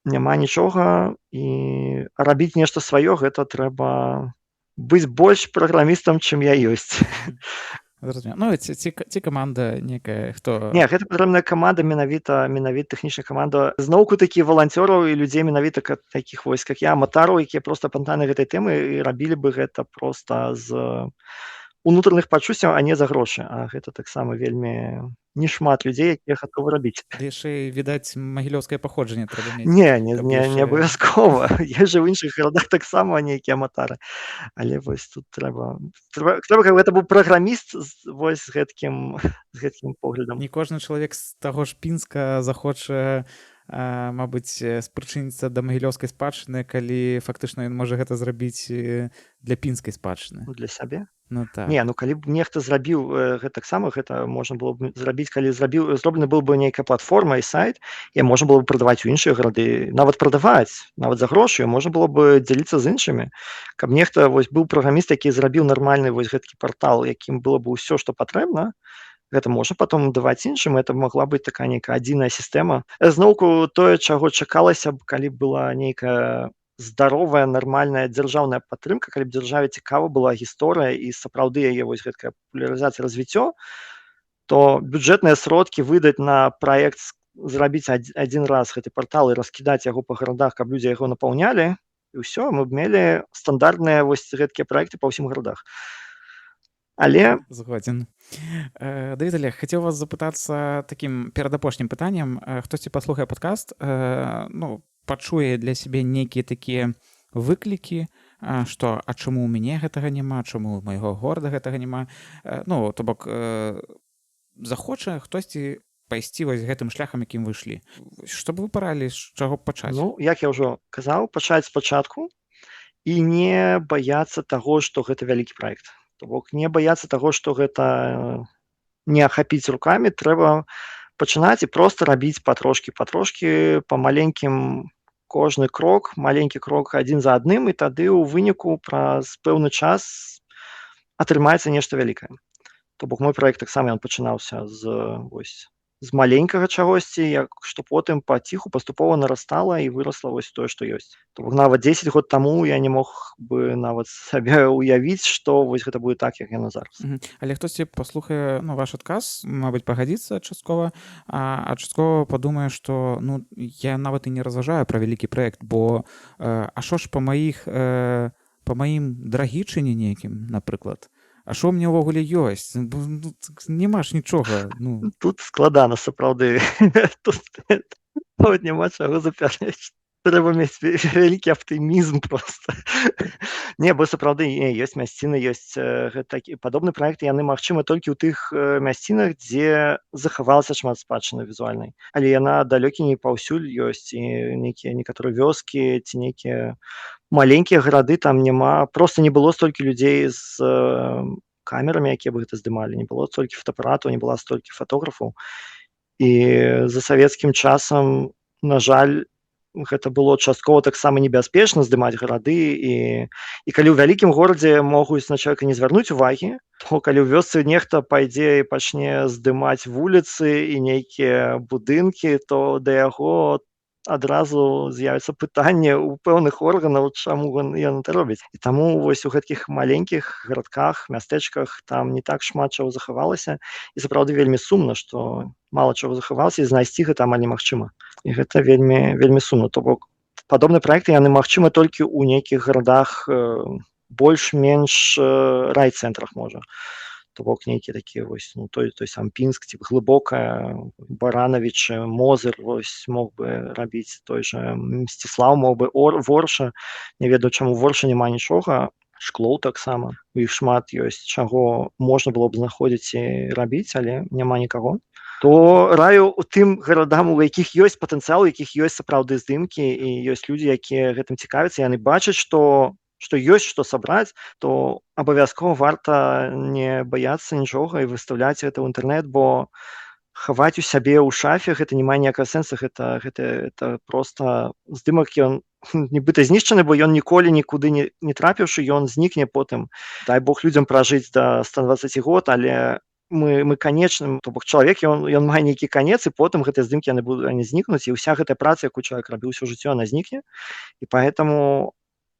Няма нічога, і рабіць нешта сваё, гэта трэба быць больш праграмістам, чым я ёсць. Зразумела. Ну, ці каманда некая, хто... Не, гэта патрэбная каманда, менавіта тэхнічная каманда. Зноўку такі валанцёраў і людзей менавіта такіх вось, как я, аматараў, якія проста апантаны гэтай тэмы і рабілі бы гэта проста з унутраных пачуццяў, а не за грошы. А гэта таксама вельмі не шмат людзей, якія гатовы рабіць. Ды яшчэ і, відаць, магілёўскае паходжанне трэба мець. Не, не, Каб не, не яшчэ абавязкова. Ёсць жа ў іншых гарадах таксама нейкія аматары. Але вось тут трэба, каб гэта быў праграміст вось з гэткім поглядам. Не кожны чалавек з таго ж Пінска захоча, мабыць, спрычыніцца да магілёўскай спадчыны, калі фактычна ён можа гэта зрабіць для пінскай спадчыны. Ну, для сябе? Ну, так. Не, ну калі б нехта зрабіў, гэта таксама, гэта можна было б зрабіць, калі зроблена была бы нейкая платформа і сайт, і можна было б прадаваць у іншыя гарады, нават прадаваць, нават за грошы, можна было б дзяліцца з іншымі. Каб нехта вось быў праграміст, які зрабіў нармальны вось гэткі партал, якім было бы ўсё, што патрэбна, гэта можна потом даваць іншым, это могла быць такая нейкая адзіная сістэма. Зноўку тое, чаго чакалася б, калі б была нейкая здаровая, нармальная дзяржаўная падтрымка, калі б дзяржаве цікава была гісторыя і сапраўды яе вось гэткая папулярызацыя, развіццё, то бюджэтныя сродкі выдаць на праект, зрабіць адзін раз гэты партал і раскідаць яго па гарадах, каб людзі яго напаўнялі, і ўсё, мы б мелі стандартныя вось гэткія праекты па ўсім гарадах. Але Згодзен. Давід Олег, хацеў вас запытацца такім перадапошнім пытаннем. Хтосьці паслухае падкаст, пачуе для сябе нейкія такія выклікі, што, а чаму ў мяне гэтага няма, чаму ў майго горада гэтага няма. То бок, захоча хтосьці пайсці вось гэтым шляхам, якім вы ішлі. Што б вы параілі, з чаго б пачаць? Як я ўжо казаў, пачаць спачатку і не баяцца таго, што гэта вялікі праект. То бок не баяцца таго, што гэта не ахапіць рукамі, трэба пачынаць і проста рабіць патрошкі, патрошкі, па маленькім кожны крок, маленькі крок адзін за адным, і тады ў выніку праз пэўны час атрымаецца нешта вялікае. То бок мой праект таксама, ён пачынаўся з вось з маленькага чагосьці, як што потым паціху, паступова нарастала і вырасла вось тое, што ёсць. То бок нават 10 год таму я не мог бы нават сабе ўявіць, што вось гэта будзе так, як яно зараз. Але хтосьці паслухае, ну, ваш адказ, мабыць, пагадзіцца часткова, а часткова падумае, што, ну, я нават і не разважаю пра вялікі праект, бо а що ж па маім Драгічыне нейкім, напрыклад? А що ў мне ўвогуле ёсць? Ну, няма ж нічога. Ну. Тут складана сапраўды. Тут нават няма чаго запярэчыць. Трэба мець вялікі аптымізм просто. Не, бо сапраўды не, ёсць мясціны, ёсць такі падобны праект, яны магчымы толькі ў тых мясцінах, дзе захавалася шмат спадчыны візуальнай. Але яна далёкі не паўсюль ёсць, і нейкія некаторыя вёскі ці нейкія маленькія гарады, там няма, просто не было столькі людзей з камерамі, якія бы гэта здымалі, не было столькі фотаапаратаў, не было столькі фатографаў. І за савецкім часам, на жаль, гэта было часткова таксама небяспечна здымаць гарады, і калі ў вялікім горадзе могуць на чалавека не звярнуць увагі, то калі ў вёсцы нехта пайдзе і пачне здымаць вуліцы і нейкія будынкі, то да яго адразу з'явіцца пытанне ў пэўных органаў, чаму ён это робіць. І таму вось у гэткіх маленькіх гарадках, мястэчках там не так шмат чаго захавалася, і сапраўды вельмі сумна, што мала чаго захавалася і знайсці гэта амаль немагчыма. І гэта вельмі, вельмі сумна. То бок падобныя праекты, яны магчымы толькі ў нейкіх гарадах, больш-менш райцэнтрах, можа. То бок нейкія такія вось, ну, той сам Пінск, ці Глыбокая, Баранавічы, Мозыр вось мог бы рабіць, той же Мсціслаў мог бы, Ворша, не ведаю, чаму Ворша няма нічога, Шклоў таксама. У іх шмат ёсць чаго можна было б знаходзіць і рабіць, але няма нікаго. То раю у тым гарадам, у якіх ёсць патэнцыял, у якіх ёсць сапраўды здымкі і ёсць людзі, якія гэтым цікавяцца, яны бачаць, што ёсць што сабраць, то абавязкова варта не баяцца нічога і выставляць гэта ў інтэрнэт, бо хаваць у сябе ў шафе гэта не мае ніякага сэнса, гэта проста здымак, ён нібыта знішчаны, бо ён ніколі нікуды не трапіўшы, ён знікне потым. Дай Бог людзям пражыць да 120 год, але мы канечным, то бок чалавек, ён мае нейкі канец, і потым гэтыя здымкі, яны будуць, они знікнуць, і ўся гэтая праца, якую чалавек рабіў усё жыццё, она знікне. І поэтому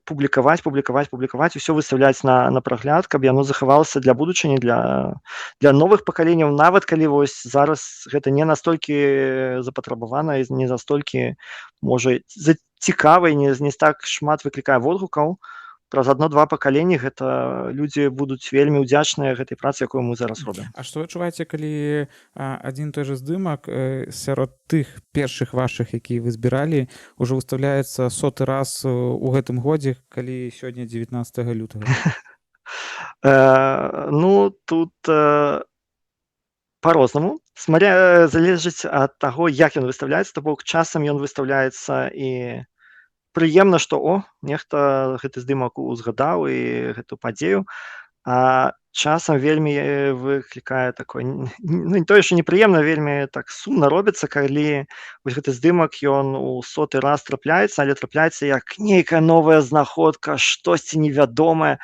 публікаваць, публікаваць, публікаваць, усё выставляць на прагляд, каб яно захавалася для будучыні, для новых пакаленняў, нават калі вось зараз гэта не настолькі запатрабавана і не настолькі, можа, цікава і не так шмат выклікае водгукаў, праз адно-два пакаленні гэта людзі будуць вельмі ўдзячныя гэтай працы, якую мы зараз робім. А што адчуваеце, калі адзін той жа здымак сярод тых першых вашых, якія вы збіралі, ўжо выстаўляецца соты раз у гэтым годзе, калі сёння 19 лютага? Ну, тут по-рознаму. Смотря, залежыць ад таго, як ён выстаўляецца, то бок часам ён выстаўляецца і прыемна, што о, нехта гэты здымак узгадаў і гэту падзею, а часам вельмі выклікае такое, ну, не тое, што непрыемна, вельмі так сумна робіцца, калі вось гэты здымак, ён у соты раз трапляецца, але трапляецца як нейкая новая знаходка, штосьці невядомае.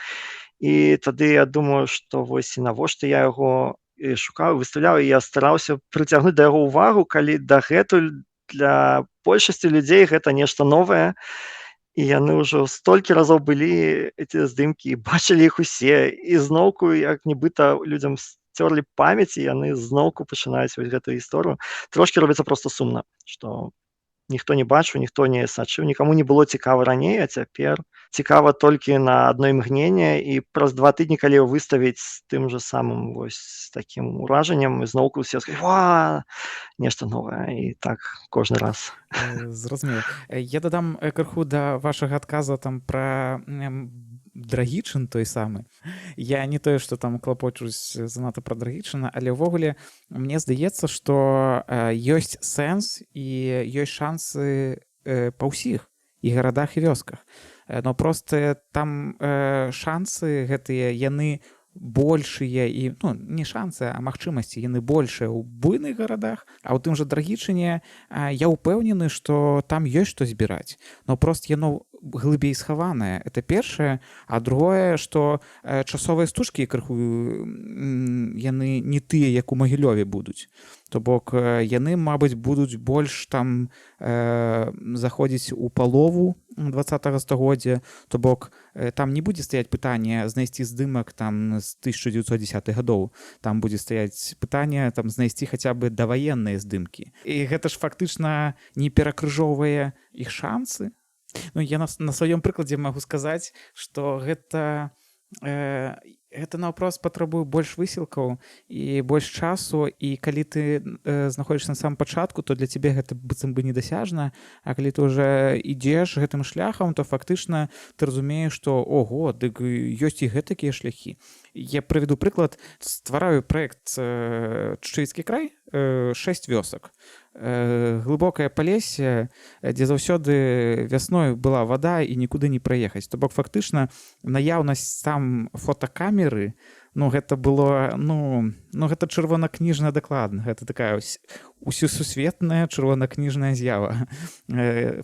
І тады я думаю, што вось і навошта я яго і шукаў, выставляў, і я стараўся прыцягнуць да яго ўвагу, калі дагэтуль для большасці людзей гэта нешта новае, і яны ўжо столькі разоў былі эти здымкі, бачылі іх усе, і зноўку як нібыта людзям сцёрлі памяць, і яны зноўку пачынаюць вось гэтую гісторыю. Трошкі робіцца просто сумна, што ніхто не бачыў, ніхто не сачыў, нікаму не было цікава раней, а цяпер цікава толькі на адно імгненне, і праз 2 тыдні, калі яго выставіць з тым жа самым вось такім уражаннем, зноўку ўсе скажуць: «Ва, нешта новае», і так кожны раз. Зразумела. Я дадам крыху да вашага адказа там пра Драгічын той самы. Я не тое, што там клапочусь занадта пра Драгічына, але ўвогуле мне здаецца, што ёсць сэнс і ёсць шансы па ўсіх і гарадах, і вёсках. Но просто там шансы гэтыя, яны большыя і, ну, не шансы, а магчымасці, яны большыя ў буйных гарадах, а ў тым жа Драгічыне я ўпэўнены, што там ёсць што збіраць, но просто яно Глыбей схаваная, это першае. А другое, что часовыя стужкі крыху яны не тыя, як у Магілёве будуць. То бок яны, мабыць, будуць больш там заходзіць у палову 20 стагоддзя. То бок там не будзе стаяць пытанне знайсці здымак там з 1910 гадоў, там будзе стаяць пытанне там знайсці хаця бы даваенныя здымкі, і гэта ж фактычна не перакрыжоўвае іх шансы. Ну, я на сваём прыкладзе магу сказаць, что гэта наўпрост патрабуе больш высілкаў і больш часу. І калі ты знаходзішся на самом пачатку, то для цябе гэта быццам бы недасяжна, а калі ты уже ідзеш гэтым шляхам, то фактычна ты разумееш, што ого, дык ёсць і гэтакія шляхі. Я прыведу прыклад: ствараю проект «Чучавіцкі край», шэсць вёсак, глыбокае Палессе, дзе заўсёды вясной была вода і нікуды не праехаць. То бок фактычна наяўнасць там фотакамеры, ну, гэта было, ну, гэта чырвонакніжна дакладна, гэта такая усесусветная чырвонакніжная з'ява,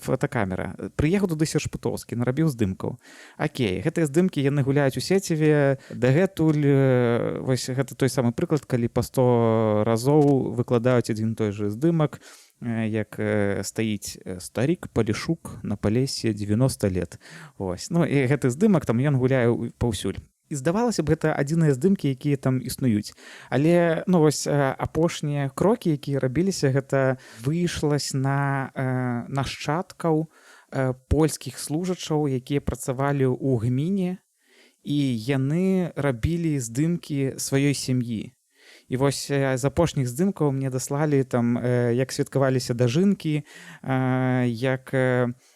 фотакамера. Прыехаў туды Серж Путоўскі, нарабіў здымкаў. Акей, гэтыя здымкі, яны гуляюць у сеціве дагэтуль. Вось гэта той самы прыклад, калі па 100 разоў выкладаюць адзін той же здымак, як стаіць старик Палішук на Палесе, 90 лет. Ось, ну і гэты здымак там, ён гуляе паўсюль, і здавалася б, гэта адзіныя здымкі, якія там існуюць. Але, ну, вось апошнія крокі, якія рабіліся, гэта выйшлась на нашчадкаў польскіх служачаў, якія працавалі ў гміне, і яны рабілі здымкі сваёй сям'і. І вось з апошніх здымкаў мне даслалі там, як святкаваліся дажынкі, як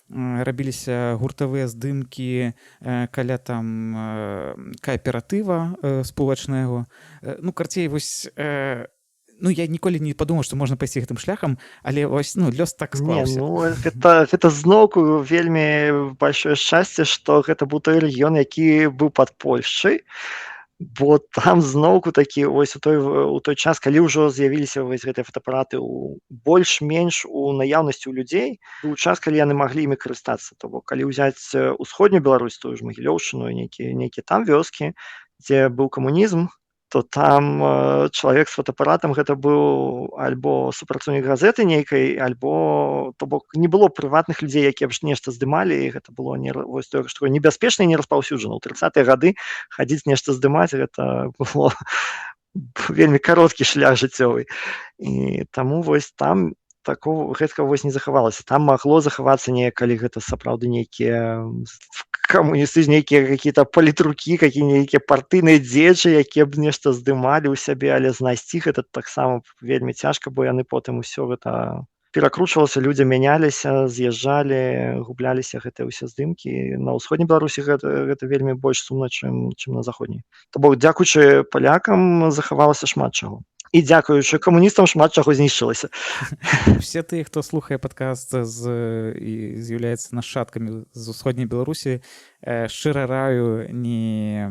рабіліся гуртавыя здымкі каля там кааператыва спулачнага. Ну, карцей, вось ну, я ніколі не падумаў, што можна пайсці гэтым шляхам, але вось, ну, лёс так Не, склаўся. Ну, гэта зноўку вельмі большое шчасце, што гэта быў той рэгіён, які быў пад Польшчай, бо там зноўку такі вось у той час, калі ўжо з'явіліся вось гэтыя фотаапараты ў больш-менш у наяўнасці ў людзей, быў час, калі яны маглі імі карыстацца. То бок калі ўзяць усходнюю Беларусь, тую ж Магілёўшчыну, нейкія там вёскі, дзе быў камунізм, то там чалавек з фотаапаратам гэта быў альбо супрацоўнік газеты нейкай, альбо, то бок, не было прыватных людзей, якія б нешта здымалі, і гэта было не вось тое, што небяспечна і не распаўсюджана. У 30-е гады хадзіць нешта здымаць, гэта было вельмі кароткі шлях жыццёвы. І таму вось там такого гэткага вось не захавалася. Там магло захавацца неяк, калі гэта сапраўды нейкія камуністы, нейкія какие-то палітрукі, какие нейкія партыйныя дзеячы, якія б нешта здымалі ў сябе, але знайсці гэта таксама вельмі цяжка, бо яны потым, усё гэта перакручвалася, людзі мяняліся, з'язджалі, губляліся гэтыя ўсе здымкі. На ўсходняй Беларусі гэта вельмі больш сумна, чым на заходняй. То бок дзякуючы палякам захавалася шмат чаго. І дзякуючы камуністам шмат чаго знішчылася. Все тыя, хто слухае падкаст з і з'яўляецца нашчадкамі з усходняй Беларусі, шчыра раю не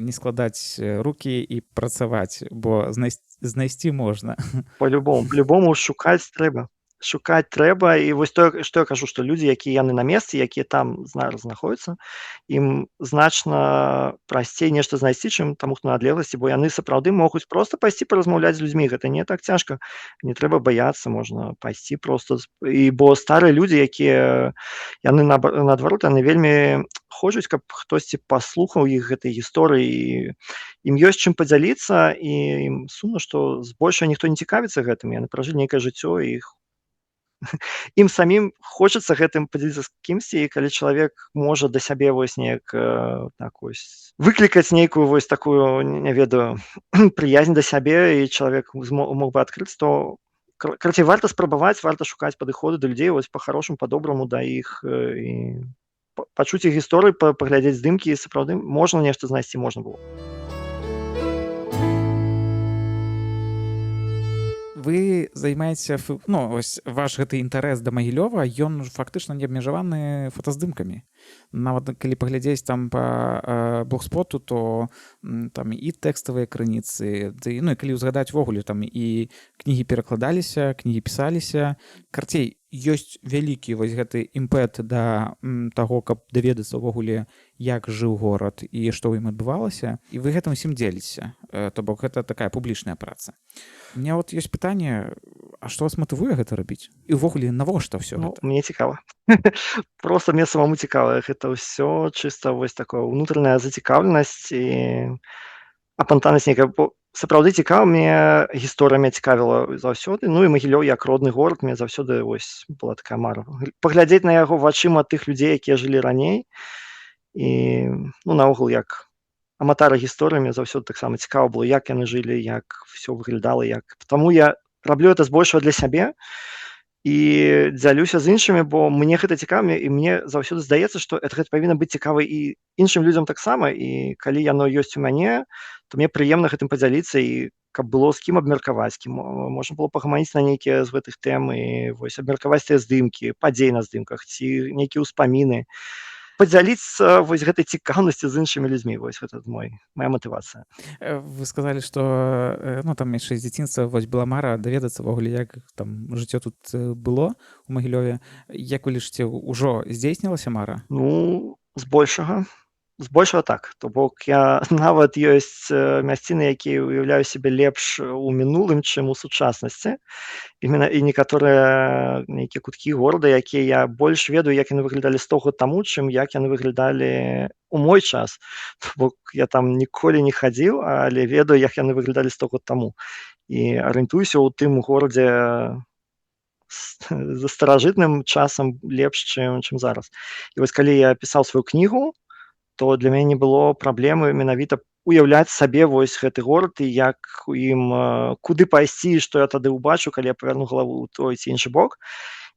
складаць рукі і працаваць, бо знайсці можна. По-любому шукаць трэба. Шукаць трэба. І вось тое, што я кажу, што людзі, якія яны на месцы, якія там зараз знаходзяцца, ім значна прасцей нешта знайсці, чым таму, хто на адлегласці, бо яны сапраўды могуць проста пайсці паразмаўляць з людзьмі. Гэта не так цяжка, не трэба баяцца, можна пайсці проста і бо старыя людзі, якія яны наадварот, яны вельмі хочуць, каб хтосьці паслухаў іх гэтай гісторыі, і ім ёсць чым падзяліцца, і ім сумна, што збольшага ніхто не цікавіцца гэтым. Яны пражылі нейкае жыццё, і ім самім хочацца гэтым падзяліцца з кімсьці. І калі чалавек можа да сябе вось неяк так вось выклікаць нейкую вось такую, не ведаю, прыязнь да сябе, і чалавек мог бы адкрыць, то, карацей, варта спрабаваць, варта шукаць падыходы да людзей вось па-харошаму, па-добраму да іх, і пачуць іх гісторыі, паглядзець здымкі, і сапраўды можна нешта знайсці, можна было. Вы займаеце, ну, ось ваш гэты інтарэс да Магілёва, ён фактычна не абмежаваны фотаздымкамі. Нават калі паглядзець там па блогспоту, то там і тэкставыя крыніцы, ды, ну і калі ўзгадаць увогуле, там і кнігі перакладаліся, кнігі пісаліся. Карцей, ёсць вялікі вось гэты імпэт да таго, каб даведацца ўвогуле, як жыў горад і што ў ім адбывалася, і вы гэтым усім дзеліцеся. То бок гэта такая публічная праца. У меня вот ёсць пытанне, а што вас матывуе гэта рабіць? І ўвогуле навошта ўсё Ну, гэта? мне цікава. Просто мне самому цікава. Гэта ўсё чыста вось такое унутраная зацікаўленасць і апантанасць нейкая. Бо сапраўды цікава, мне гісторыя меня цікавіла заўсёды. Ну і Магілёў як родны горад мне заўсёды вось была такая мара. Паглядзець на яго вачыма тых людзей, якія жылі раней. І, ну, наогул, як аматара гісторыі, мне заўсёды таксама цікава было, як яны жылі, як всё выглядала, як. Таму я раблю это збольшага для сябе і дзялюся з іншымі, бо мне гэта цікава, і мне заўсёды здаецца, што гэта павінна быць цікава і іншым людзям таксама, і калі яно ёсць у мяне, то мне прыемна гэтым падзяліцца і каб было з кім абмеркаваць, кім можна было пагаманіць на нейкія з гэтых тэм і вось абмеркаваць тыя здымкі, падзеі на здымках ці нейкія ўспаміны. Падзяліцца вось гэтай цікаўнасцю з іншымі людзьмі, вось гэта моя матывацыя. Вы сказалі, што ну, там яшчэ з дзяцінства вось была мара даведацца ўвогуле, як там жыццё тут было у Магілёве. Як вы лічыце, ўжо здзейснілася мара? Ну, збольшага так. То бок я нават ёсць мясціны, якія уяўляю сябе лепш у мінулым, чым у сучаснасці. Именно і некаторыя нейкія куткі горада, якія я больш ведаю, як яны выглядалі 100 год таму, чым як яны выглядалі у мой час. То бок я там ніколі не хадзіў, але ведаю, як яны выглядалі 100 год таму. І арыентуюся ў тым горадзе за старажытным часам лепш, чым зараз. І вось калі я пісаў сваю кнігу, то для мяне не было праблемы менавіта уяўляць сабе вось гэты горад і як у ім, куды пайсці, што я тады ўбачу, калі я павярну галаву ў той ці іншы бок.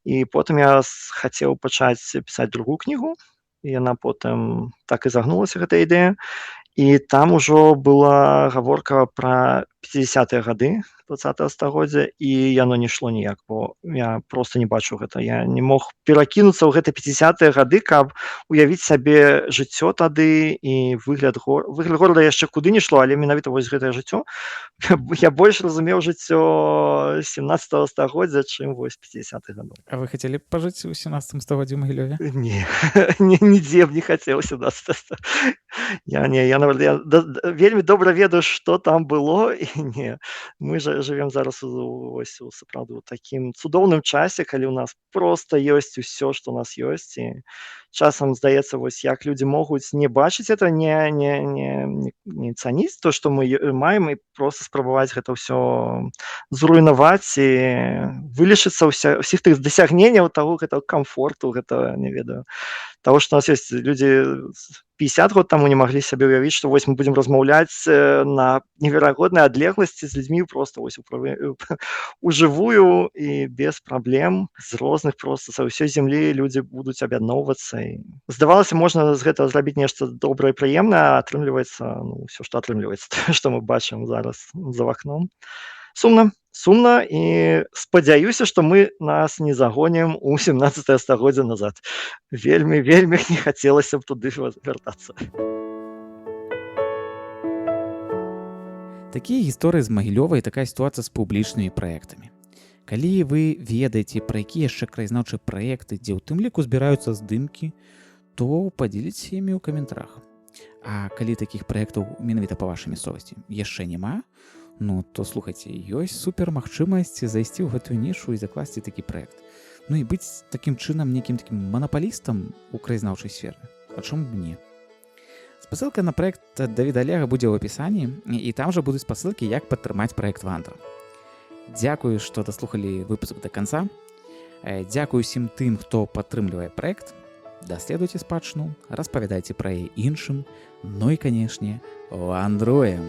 І потым я хацеў пачаць пісаць другую кнігу, і яна потым так і загнулася, гэта ідэя. І там ужо была гаворка пра 50-е гады 20-го стагоддзя, і яно не ішло ніяк, бо я просто не бачу гэта. Я не мог перакінуцца ў гэты 50-е гады, каб уявіць сабе жыццё тады і выгляд горада яшчэ куды не шло, але менавіта вось гэтае жыццё. Я больш разумеў жыццё 17-го стагоддзя, чым вось 50-х гадоў. А вы хацелі б пажыць у 17 стагоддзі ў Магілёве? Не, не, нідзе б не хацеў 17 стагоддзя. Я не, я, нават, я да, да, вельмі добра ведаю, што там было, і не. Мы жа жывем зараз вось у сапраўды у такім цудоўным часе, калі ў нас проста ёсць усё, што ў нас ёсць, і часам здаецца, вось як людзі могуць не бачыць это, не цаніць то, што мы маем, і проста спрабаваць гэта ўсё зруйнаваць і вылічыцца ўсіх тых дасягненняў таго гэтага камфорту, гэта, не ведаю, таго, што у нас ёсць. Людзі 50 год таму не маглі сабе ўявіць, што вось мы будзем размаўляць на неверагоднай адлегласці з людзьмі проста вось ужывую і без праблем з розных проста са ўсёй зямлі людзі будуць аб'ядноўвацца. І здавалася, можна з гэтага зрабіць нешта добрае і прыемнае, а атрымліваецца, ну, ўсё, што атрымліваецца, тое, што мы бачым зараз за вакном. Сумна, сумна, і спадзяюся, што мы нас не загонім у 17 стагоддзя назад. Вельмі, вельмі не хацелася б туды вяртацца. Такія гісторыі з Магілёва і такая сітуацыя з публічнымі праектамі. Калі вы ведаеце, пра якія яшчэ краязнаўчыя праекты, дзе ў тым ліку збіраюцца здымкі, то падзеліцеся імі ў каментарах. А калі такіх праектаў менавіта па вашай мясцовасці яшчэ няма, то слухайце, ёсць супер магчымасць зайсці ў гэтую нішу і закласці такі праект. І быць такім чынам нейкім такім манапалістам у краязнаўчай сферы. А чаму б не? Спасылка на праект Давіда Алега будзе ў апісанні, і там жа будуць спасылкі, як падтрымаць праект Вандра. Дзякую, што даслухалі выпуск да канца. Дзякую усім тым, хто падтрымлівае праект. Даследуйце спадчыну, распавядайце пра яе іншым, ну і, канешне, вандруем!